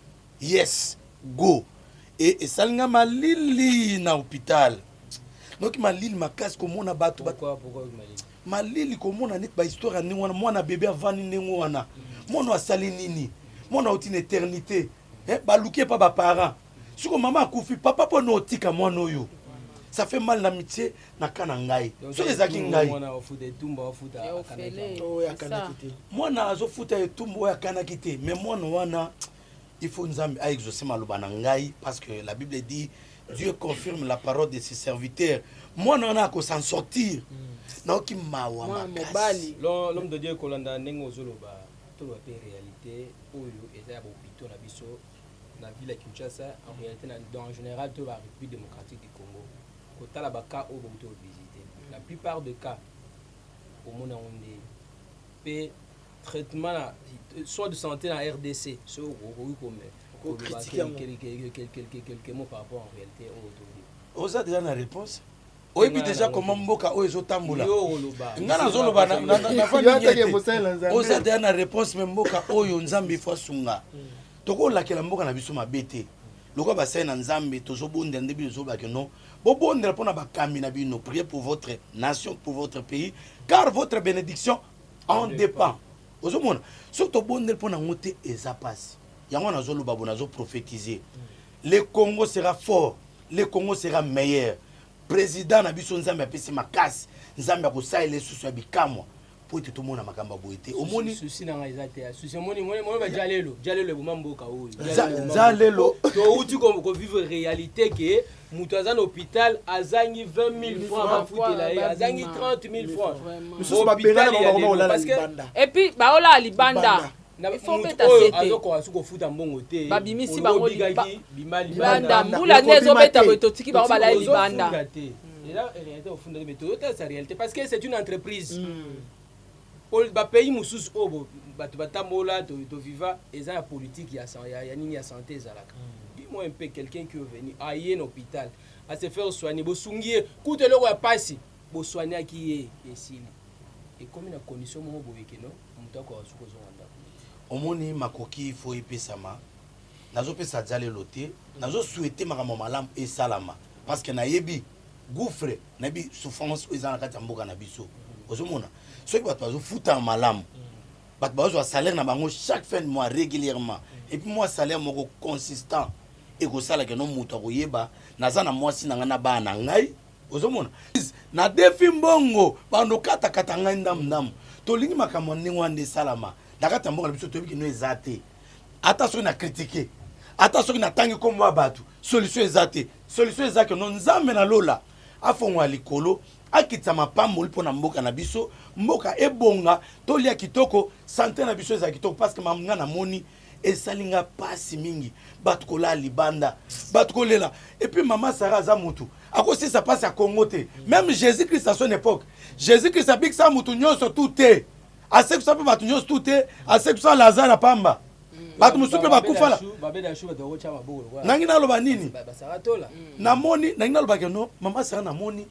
yes go e esali nga malili na hôpital. Nayoki malili makasi komona bato. Malili komona neti bahistoire ya ndenge wana, mwana bebe avandi ndenge wana, mwana asali nini, mwana auti na éternité, eh, baluki epa baparent, siko mama akufi, papa mpo na otika mwana oyo, ça fait mal na mitie na ka na ngai. Soki ezalaki ngai, mwana azofuta etumbu oyo akanaki te. Mais mwana wana, il faut Nzambe aexauce maloba na ngai, parce que la Bible dit: Dieu confirme la parole de ses serviteurs. Mwana wana ako s'en sortir. Naoki mawa makasi. L'homme de Dieu, kolanda ndenge ozoloba, toloba mpe réalité oyo eza ya bahôpitaux na biso na ville ya Kinshasa, en réalité en général to ba République démocratique du Congo. Kotala bacas oyo bouti ovisite, la plupart de cas omona yango nde mpe traitement na soins de santé na RDC. So okoki koloba quelques mots par rapport en réalité oyo tobi? Oza déjà na réponse, oyebi déjà comment mboka oyo ezotambola. Nga nazoloba, nafandi, oza déjà na réponse. Mais mboka oyo, Nzambe ifo asunga. Tokolakela mboka na biso mabe te. Lokola basali na Nzambe, tozobondela nde bino ezolobake non, bobondela mpona bakambi na bino. Priez pour votre nation, pour votre pays, car votre bénédiction en dépend. Ozomona, soki tobondeli mpo nango te, eza mpasi. Yango nazoloba bo, nazoprophétiser: le Congo sera fort, le Congo sera meilleur. Président na biso, Nzambe apesi makasi, Nzambe akosalela lisusu ya bikamwa mpo ete tomona makambo ya boye te. Omoni? Souci na ngai eza te souci. Omoni, moni bajalelo, jalelo eboma mboka oyo. Jalelo. Touti kovivre réalité ke moto aza na hôpital, azangi 20 000 francs bafutela ye, azangi 30 000 francs. Et puis baolala libanda. Oyo azokoka su kofuta mbongo te. Babimisi bango libanda, mbula nde ezobeta boye, totiki bango balali libanda. Te, eza réalité ofunda te, mais tozotalisa réalité parce que c'est une entreprise. Bapays mosusu oyo bato batambola, toviva, eza ya politique ya nini ya santé ezalaka. Dis-moi un peu, quelqu'un qui est venu, aye na hôpital, a se faire soigner, bosungi ye, kutu eloko ya pasi bosoignaki ye, esili, ekomi na condition moko boye keno moto akoka soki ozonga ndako. Omoni, makoki fo epesama. Nazopesa jalelo te, nazosouhaiter makambo malamu esalama, parce que nayebi gouffre, nayebi souffrance oyo eza na kati ya mboka na biso. Ozomona, soki bato bazofutama malamu, bato bazozwa salaire na bango chaque fin de mois régulièrement, et puis mwa salaire moko consistant, ekosalaka no moto akoyeba naza na mwasi na ngai na bana na ngai. Ozomona, na defi mbongo bando katakata ngai ndamu ndamu. Tolingi makambo ya ndenge wana nde esalama na kati ya mboka na biso. Toyebi kino eza te. Ata soki na critique, ata soki natangi nkombo ya bato, solution eza te. Solution eza keno Nzambe na lola afongola likolo, akitisa mapamboli mpo na mboka na biso, mboka ebonga, tolia kitoko, santé na biso ezala kitoko. Parce que nga namoni esali nga pasi mingi, bato kolala libanda, bato kolela. Et puis mama Sara aza mutu akosisa pasi ya Congo te. Même Jésus Christ, à son époque, Jésus Christ abikisa mutu nyonso tu te, asekisa mpe bato nyonso tu te, asekisa Lazare ya pamba, bato mosusu mpe bakufala. Nangi naloba nini? Namoni, nangi nalobake no, mama Sara, namoni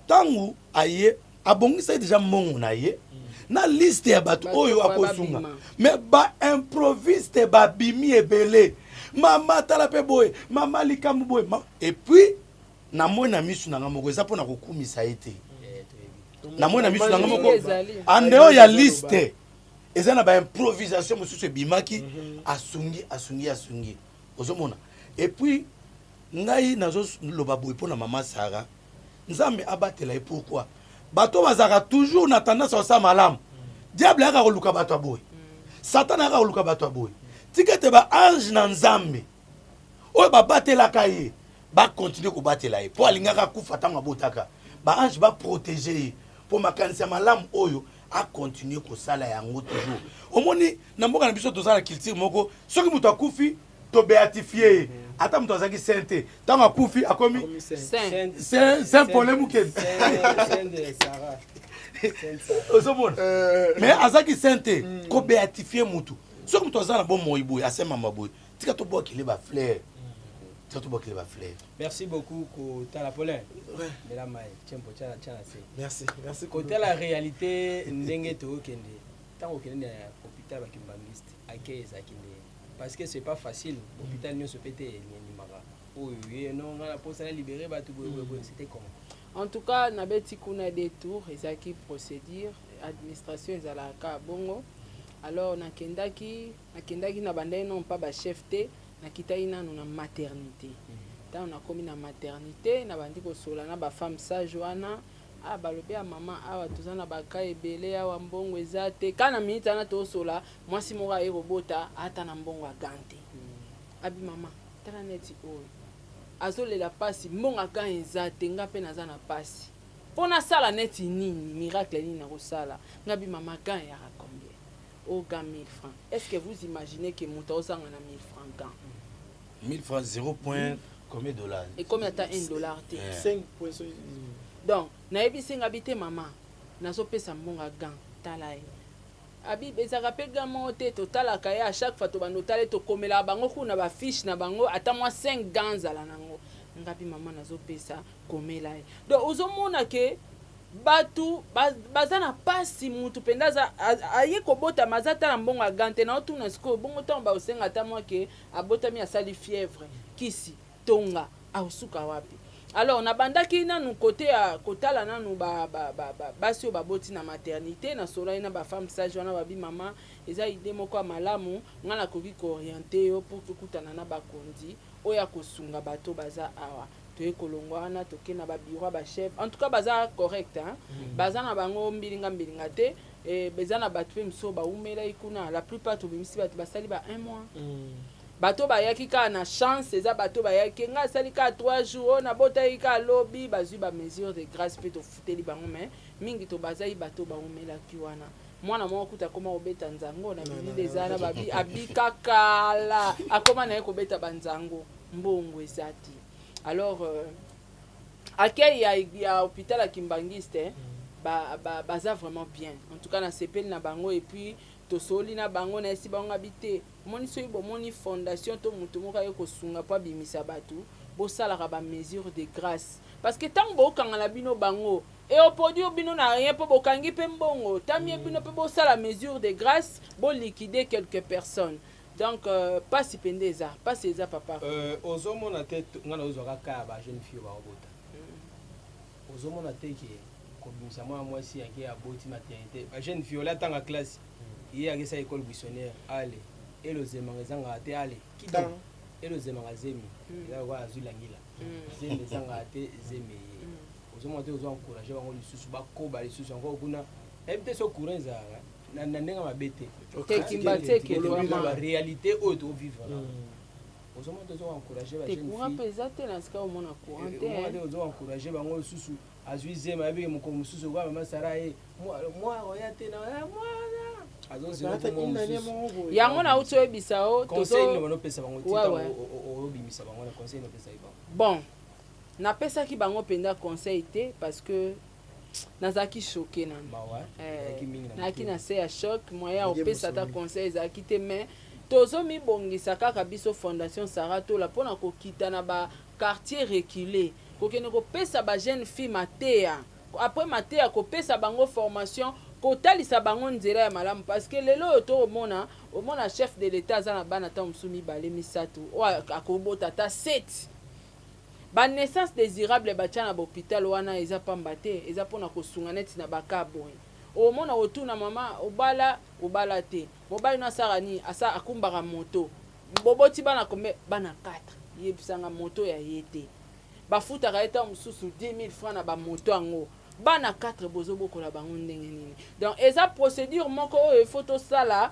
ntango aye abongisaki déjà mbongo na ye na liste ya bato oyo akosunga, mais baimproviste babimi ebele. Mama, tala mpe boye, mama, likambo boye. Et puis namoni na misu na nga moko, eza mpona kokumisa ye te, namoni na misu na nga moko, andeo ya liste eza na baimprovisation mosusu ebimaki. Asungi, asungi, asungi. Ozomona? Et puis ngai nazoloba boye mpo na mama Sara, Nzambe abatela ye. Pourquoi? Bato bazalaka toujours na tendance ya kosala malamu. Diable ayaka koluka bato ya boye, Satan ayaka koluka bato ya boye. Tika ete baange na Nzambe oyo babatelaka ye bakontinue kobatela ye, mpo alingaka akufa ntango abotaka. Baange baprotege ye mpo makanisi ya malamu oyo akontinue kosala yango toujours. Omoni, na mboka na biso toza na culture moko, soki moto akufi, tobéatifie ye. Ata moto azalaki saint te, ntango akufi akomi saint Paul Mukeni. Ozomona? Mais azalaki saint te. Kobéatifie mutu, soki moto aza na bomoi boye, asemama boye, tika tobwakele bafleur, tika tobwakele bafleur. Merci beaucoup. Kotala Paulin, mela mai, tiempo tia na se. Merci, merci. Kotala réalité ndenge tookende, ntango okende na hôpital bakimbangiste ake, ezalaki ndenge, parce que c'est pas facile. Hôpital nyonso mpe te endimaka oyo ye no nga na mposa na libérer bato boye boye boye. C'était comment? En tout cas, nabeti kuna deux tours, ezalaki procédure, administration ezalaka kaka bongo. Alors nakendaki, nakendaki na bandaki non pas ba chef te, nakitaki nanu na maternité. Ntango nakomi na maternité, nabandi kosola na ba femme sage wana. Ah, balobi ya mama awa toza na ba cas ebele awa mbongo eza te. Kaka na minute wana tosola, mwasi moko aye kobota ata na mbongo ya gant te. Abi mama, tala neti oyo. Azolela pasi, mbongo ya gant eza te, nga pe naza na pasi. Po nasala neti nini, miracle nini nakosala? Nga bi mama gant eyaka combien? Oh gant 1000 francs. Est-ce que vous imaginez que moto azozanga na 1000 francs gant? 1000 francs 0 point combien dollars? Ekomi ata 1 dollar te. 5 point Donc, nayebisi nga bi te mama, nazopesa mbongo ya gant, tala ye. Abi ezalaka pe gant moko te, totalaka ye à chaque fois tobanda otala ye, tokomelaka bango kuna ba fiche na bango ata mwa 5 gants azala nango. Nga bi mama nazopesa, komela ye. Donc ozomona ke batu baza na pasi, mutu mpenza aza aye kobotama aza ata na mbongo ya gant te. Naotuna sikoyo bongo ntango baosenga ata mwa ke abotami asali fièvre, kisi, tonga, akosuka wapi? Alors nabandaki nanu kote ya kotala nanu ba, ba, ba, ba, basi oyo baboti na maternité, nasolaki na ba femme sage wana, babi mama eza idée moko ya malamu, nga nakoki koorienter yo pour tokutana na bakonzi oyo akosunga bato baza awa. Toye kolongwa wana toke na ba bureau ya ba chef, en tout cas baza correct hein? Baza na bango mbilinga mbilinga te. Eza na bato pe mosusu bawumelaki kuna, la plupart tobimisi bato basali ba 1 mois. Bato bayaki kaka na chance, eza bato bayaki nga asali kaka 3 jours, oyo nabotaki kaka lobi, bazwi ba mesure de grâce pe tofuteli bango, mais mingi tobazaki bato bawumelaki wana. Mwana moko kuta akoma kobeta nzango na bilili eza na babi abika kala, akoma na ye kobeta banzango, mbongo eza te. Alors accueil ya hôpital ya Kimbanguiste baza vraiment bien, en tout cas nasepeli na bango. Et puis tosoli na bango, nayesi bango abi te, omoni soki bomoni fondation to moto moko aye kosunga po abimisa bato, bosalaka ba mesure de grâce, parce que ntango bokangana bino bango e oproduire bino na rien, po bokangi pe mbongo tamie bino pe bosala mesure de grâce, boliquider quelques personnes. Donc pasi pende eza, pasi eza papa. Ozomona te nga nazozwa kaka ya ba jeune fille oyo baobota. Ozomona te ke kobimisa mwana mwasi yake aboti maternité, ba jeune fille olia tanga classe ye akesa école buissonnière ale elo zemanga ezangaka te, ale kido elo zemanga zemi eza lokola azwi langila zemi ezangaka te, zemi ye. Ozomona te ozo encourager bango lisusu bakoba lisusu encore kuna, nayebi te so courant ezalaka na ndenge mabe te. Te kimba te ke ba réalité oyo tovivre na ozomona te ozo encourager ba te jeune courant fille mpe eza te na sika omona courant te. Omona te ozo encourager bango lisusu, azwi zemi ayebi ke mokolo mosusu okoya mama Sara ye mwa oya te na mwana azozela kombo mosusu. Yango nauti oyebisa o conseil nini banopesa bango Ouais, ouais. obimisa bango na conseil nini opesaki bango? Bon, napesaki bango mpenza conseil te parce que nazalaki choqué nanu. Mawa ezalaki mingi na Nazalaki motema. na se ya choc, moyen ya Ndenge kopesa ata mosolo. conseil ezalaki te, mais tozomibongisa kaka biso fondation Sarah Tola mpona kokita na ba quartier reculé, kokende kopesa ba jeune fille mateya, après mateya kopesa bango formation, kotalisa bango nzela ya malamu, parce que lelo oyo tokomona omona chef de l'état aza na bana ntango mosusu mibale misato, oyo akobota ata 7. Ba naissance désirable batia na bahôpital wana eza pamba te, eza mpona kosunga neti na baka boye. Omona otuna mama obala obala te, mobali no asala nini? Asa akumbaka moto, boboti bana combien? Bana 4. Yebisanga moto ya ye te, bafutaka ye ntango mosusu 10 000 francs na bamoto yango, bana 4 bozobokola bango ndenge nini? Donc eza procédure moko oyo il faut tosala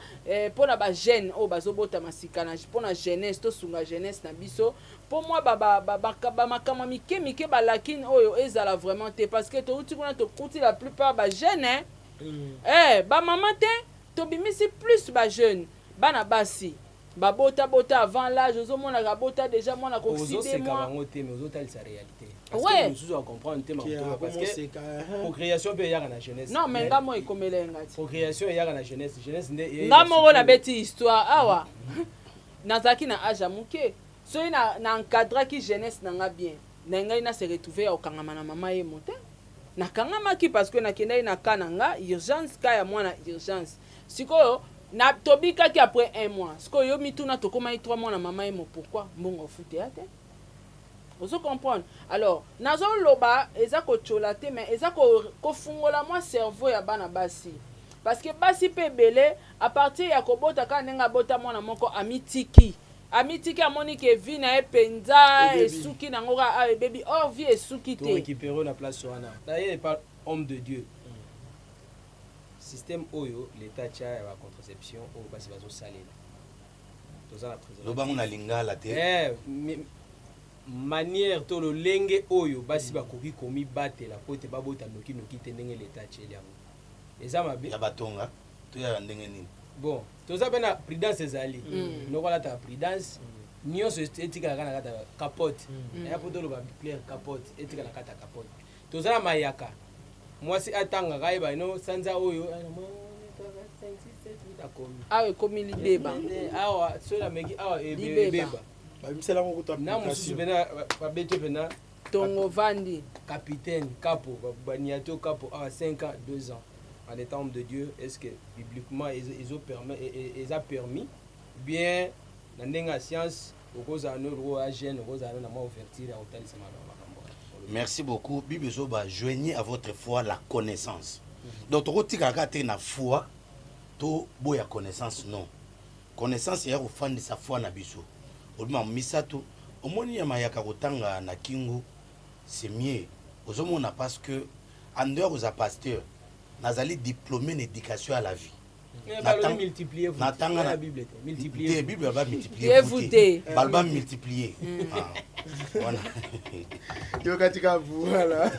mpona ba jeune oyo bazobotama sika na mpona jeunesse, tosunga jeunesse na biso mpo mwa bamakambo mike mike balakine oyo ezala vraiment te, parce que touti kuna tokuti la plupart ba jeune bamama te, tobimisi plus ba jeune bana basi babota-bota avant l'âge, ozomonaka abota déjà mwana kokisi deux ozoseka mois. Bango te, mais ozotalisa réalité. Parce Ouais. que mosusu acomprendre te makambo, parce que Akomoseka. procréation mpe eyaka na jeunesse. Non, mais nga mo ekomela ye nga ti. Procréation eyaka na jeunesse, jeunesse nde eyeba Nga moko sikoyo. nabeti histoire awa, nazalaki na age ya moke, soki na encadraki jeunesse na nga bien, na ngai na se retrouve ya kokangama na mama ye mo te. Nakangamaki parce que nakendaki na ka na nga urgence, ka ya mwana urgence. Sikoyo na tobikaki après un mois, sikoyo yo mituna, tokomaki 3 mois na mama ye mo, pourquoi mbongo ofute ya te? Ozo comprendre? Alors, nazo loba eza ko tchola te mais eza ko kofungola mwa cerveau ya bana basi. Parce que basi pe ebele à partir ya kobota kaka ndenge abota mwana moko amitiki. Amitiki amoni que vie na ye penza Ebebi. esuki nango kaka awa ebebi or vie esuki To te. recuperer yo na place wana. Naye epa homme de Dieu. Système oyo l'etat atia ya ba contraception oyo basi bazo salela. Toza na preservatif. Loba ngo na lingala te. Eh, manière to lolenge oyo basi bakoki komibatela mpo ete babota noki noki te ndenge l'etat atieli yango. Eza mabe? Ya batonga to ya ndenge nini? Bon, toza pe na prudence ezali. Noko alataka prudence. Nionso etikala kaka na kati ya capote. Eya po toloba clair capote etikala na kati ya capote. Toza na mayaka. Mwasi atangaka ayeba no sanza oyo akomi. Awa ekomi libeba. Awa soki nameki awa ebeba. Babimisela yango kutu Na mosusu pena babeti pena Tongo vandi. Capitaine Kapo baniato Kapo awa 5 ans 2 ans en étant homme de Dieu est-ce que bibliquement ezo permet eza permis bien na ndenge ya science okozala no lokola jeune okozala na mwa ouverture ya kotalisa makambo wana. Merci beaucoup bible ezoba joignez à votre foi la connaissance donc tokotikala kaka te na foi toboya connaissance non connaissance eya kofandisa foi na biso olobi makambo misato omoni ya mayaka kotanga na kingo c'est mieux ozomona parce que en dehors kozala pasteur nazali diplôme na éducation à la vie natanga na bible te bible baloba multiplier vous te baloba multiplier ah, wana yoka tika voilà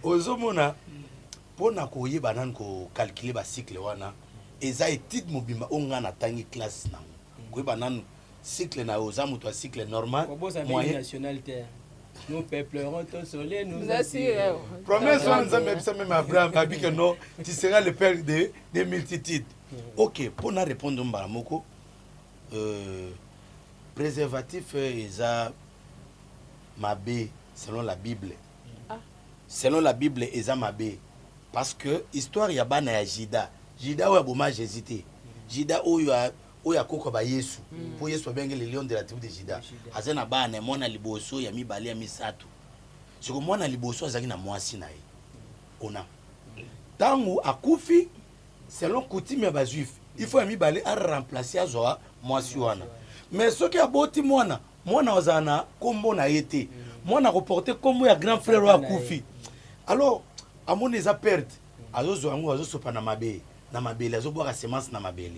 ozomona mpo na koyeba nanu kocalcule bacycle wana eza étude mobimba oyo ngai natangi classe nango koyeba nanu cycle na yo oza moto ya cycle normal moyen national te nous peuplerons ton soleil nous assurer promesse wana nzambe ayebisa meme abraham abi que non tu seras le père de, de multitude ok mpo na répondre mbala moko euh, préservatif eza mabe selon la bible ah. selon la bible eza mabe parce que histoire ya bana ya juda juda oyo aboma jésus te juda oyo oyo akoka ba yesu mpo yesu abenge le lion de la tribu de juda aza na bana mwana liboso ya mibale ya misato siko mwana liboso azalaki na mwasi na ye ona ntango akufi selon coutume ya bajuif il faut ya mibale aremplace azwa mwasi wana mais soki aboti mwana mwana azala na nkombo na ye te mwana akoporte nkombo ya grand frère oyo akufi alors amoni eza perte azozwa yango azosopa na mabe na mabele azobwaka semence na mabele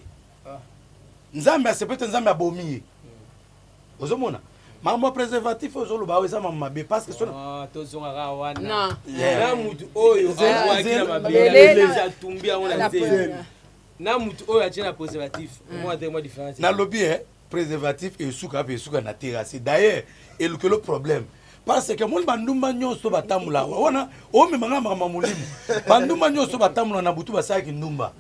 nzambe asepeli te nzambe abomi ye ozomona makambo ya préservatif oyo ozoloba awa eza makambo mabe parce que soki Ah, tozongaka wana Na. na mutu oyo Zela- abwaki na zela- mabele Mabele na- atumbi yango na na nzela pona. na mutu oyo atie na préservatif omona te mwa différence nalobi e préservatif esuka mpe esuka na terrasse d'ailleurs elukelo problème parce que moni bandumba nyonso batambola wana omema nga makambo ya molimo bandumba nyonso batambola na butu basalaki ndumba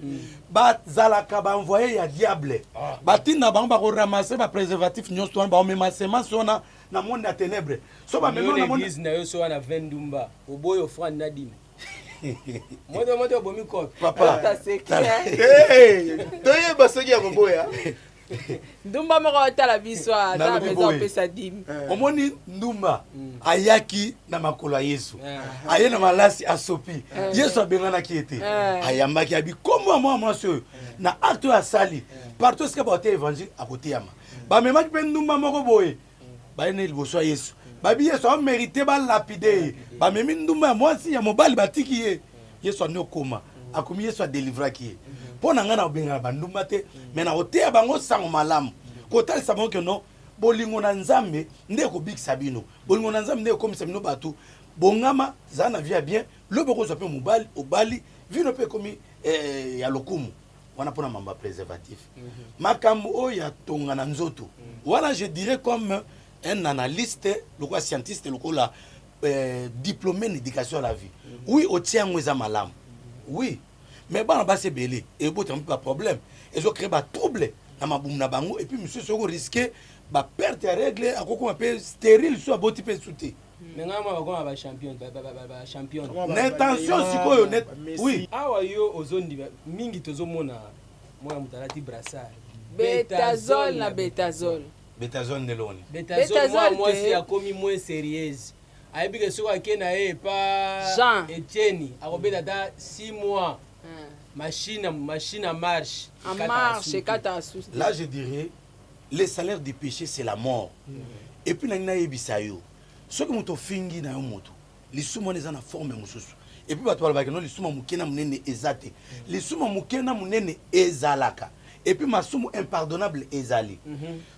bazalaka baenvoye ya diable batinda bango bakoramase bapréservatif nyonso wana baomema semence wana na monde ya ténèbre so bamema yo na na monde église na yo so wana 20 ndumba oboyi offrande na dime moto moto obomi kope papa Hey, toyeba soki ya koboya ndumba moko otala biso aza Nalobi mpenza boye. opesa dime omoni ndumba ayaki na makolo ya yesu aye na malasi asopi yesu abenganaki ye te ayambaki abi kombo ya mwana mwasi oyo na acte oyo asali partout esika bakoteya évangile akoteyama bamemaki mpe ndumba moko boye baye na liboso ya yesu babi yesu amerite balapide ye bamemi ndumba ya mwasi ya mobali batiki ye yesu andi okoma akomi yesu adelivraki ye mpo na ngai nakobengana bandumba te me nakoteya bango sango malamu kotalisa bango ke non bolingo na nzambe nde ekobikisa bino bolingo na nzambe nde ekomisa bino bato bongama zala na vie ya bien lobi okozwa mpe mobali obali vino mpe ekomi eh, ya lokumu wana mpona mambo ya préservatif makambo oyo ya tonga na nzoto wana je dirais comme un analyste lokola scientiste lokola euh, diplômé na éducation à la vie oui otia yango eza malamu oui mais bana basi ebele ebotama mpe baproblème ezocrée batrouble na mabumu na bango et puis mosusu okorisque baperte ya règle akokoma mpe stérile so aboti mpe su te me ngai mwa bakoma bachampion bachampion na intention sikoyo oui awa yo ozondima mingi tozomona mwana moto alati brassard Betazol na betazol. Betazol nde eloko nini? Betazol mwana mwasi akomi moins serieuse. Ayebi ke soki ake na ye epa Jean. Etienne akobeta ata 6 mois. Machine machine en marche. En marche ekataka susu te. Là je dirais le salaire du péché c'est la mort. Et puis nalingi nayebisa yo soki moto ofingi na yo moto lisumu wana eza na forme mosusu. Et puis bato balobaka no lisumu ya moke na monene eza te. Lisumu ya moke na monene ezalaka. Et puis masumu impardonnable ezali.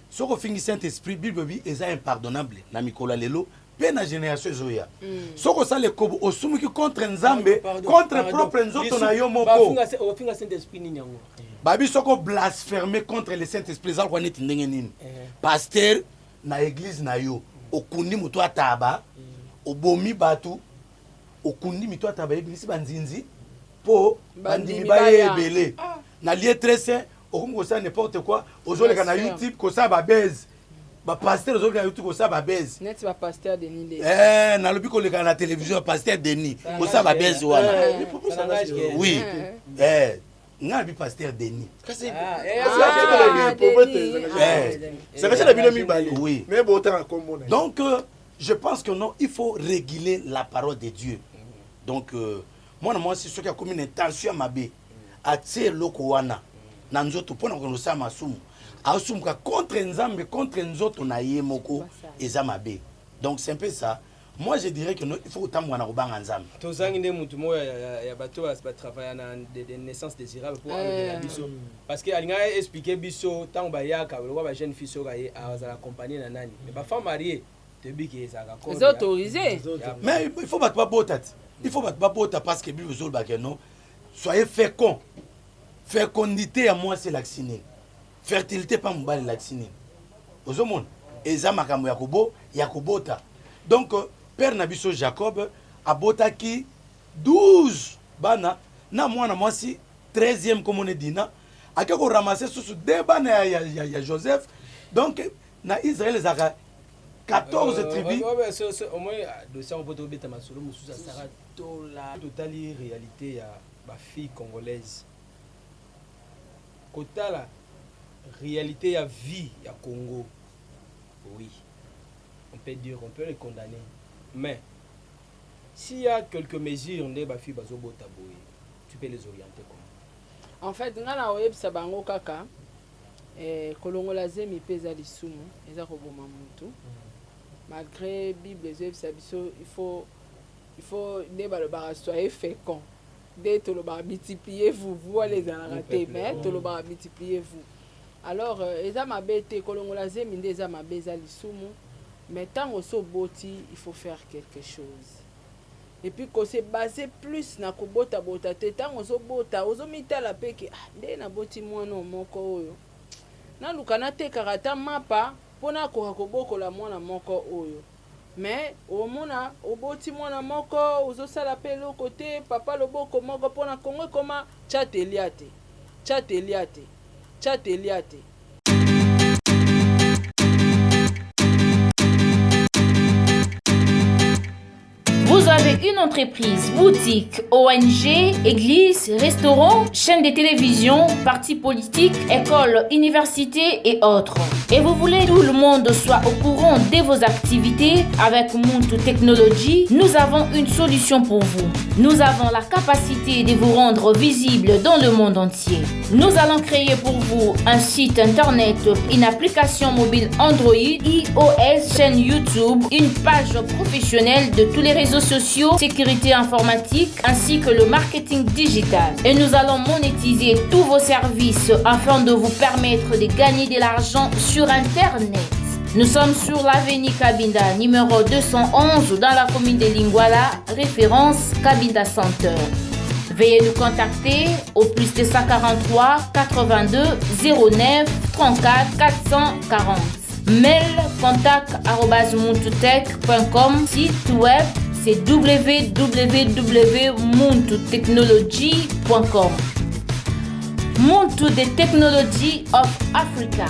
Soki ofingi Saint Esprit Bible elobi eza impardonnable na mikolo ya lelo pe na generation ezoya. Soki osala ekobo osumuki contre Nzambe, contre propre nzoto na yo moko. Ofinga Saint Esprit nini yango? Babi soki o blasphermer contre le Saint Esprit eza lokola neti ndenge nini? Pasteur na eglise na yo okundi moto ataba, obomi bato, okundi mito ataba ebimisi banzinzi po bandimi baye ebele. Na lieu très saint okomi kosala n'importe quoi, ozoleka na YouTube kosala ba buzz. Ba pasteur ozoleka na YouTube kosala ba buzz. Neti ba pasteur Denis Lessie. Eh, nalobi koleka na télévision ya pasteur Denis kosala ba buzz wana. Oui. Eh, nga nabi pasteur Denis. Kasi kasi na bino mibale. Oui. Mais botanga kombo na. Donc je pense que non, il faut réguler la parole de Dieu. Donc mwana mwasi soki akomi na intention ya mabe, atie eloko wana na nzoto mpona kokende kosala masumu, asumuka contre Nzambe, contre nzoto na ye moko, eza mabe. Donc c'est un peu ça. Moi je dirais que non, il faut kotambola na kobanga Nzambe. Tozangi nde mutu moko ya bato oyo ba travailla na de naissance desirable po alobela biso parce que alingaki a expliquer biso tango bayaka lokola ba jeune fille soki aye azala accompagner na nani mais ba femme mariee toyebi ke ezalaka code Eza autorisé. Mais il faut bato babota ti. Il faut bato babota parce que Bible ezoloba ke non, soyez fécond. Fécondité ya mwasi elakisi nini? Fertilité pa mobali elakisi nini? Ozomona? Eza makambo ya kobo ya kobota. Donc père na biso Jacob abotaki 12 bana na mwana mwasi 13e komona Dina ake ko ramasser susu deux bana ya Joseph. Donc na Israël ezalaka 14 tribus. Au moins dossier on peut tobeta masolo mosusu ya Sarah Tola. Totali réalité ya ba fille congolaise. Kotala réalité ya vie ya Congo. Oui. On peut dire, on peut les condamner. Mais s'il y a quelques mesures nde ba fille bazo bota boye, tu peux les orienter comment? En fait, nga na oyebisa bango kaka kolongola zemi pe eza lisumu, eza koboma mutu. Malgré Bible ezoyebisa biso il faut il faut nde balobaka soyez fécond. Nde tolobaka multipliez-vous, vous wana ezalaka te, mais tolobaka multipliez-vous. Alors eza mabe te kolongola zemi nde eza mabe, eza lisumu, mais tango osi oboti il faut faire quelque chose. Et puis ko se baser plus na kobota bota te, tango ozo bota ozo mitala pe ke ah nde naboti mwana oyo moko oyo naluka natekaka ata mapa po nakoka kobokola mwana moko oyo. Mais omona oboti mwana moko ozosala pe eloko te, papa loboko moko po na Congo ekoma tcha te lia te, tcha te lia te, tcha te lia te. Vous avez une entreprise, boutique, ONG, église, restaurant, chaîne de télévision, parti politique, école, université et autres. Et vous voulez que tout le monde soit au courant de vos activités? Avec Muntu Technology, nous avons une solution pour vous. Nous avons la capacité de vous rendre visible dans le monde entier. Nous allons créer pour vous un site internet, une application mobile Android, iOS, chaîne YouTube, une page professionnelle de tous les réseaux sociaux, sécurité informatique ainsi que le marketing digital. Et nous allons monétiser tous vos services afin de vous permettre de gagner de l'argent sur Internet. Nous sommes sur l'avenue Kabinda, numéro 211, dans la commune de Lingwala, référence Kabinda Center. Veuillez nous contacter au plus 243 82 09 34 440. Mail contact arobase muntutech point com. Site web c'est w w w muntu technology point com. Muntu the technology of Africa.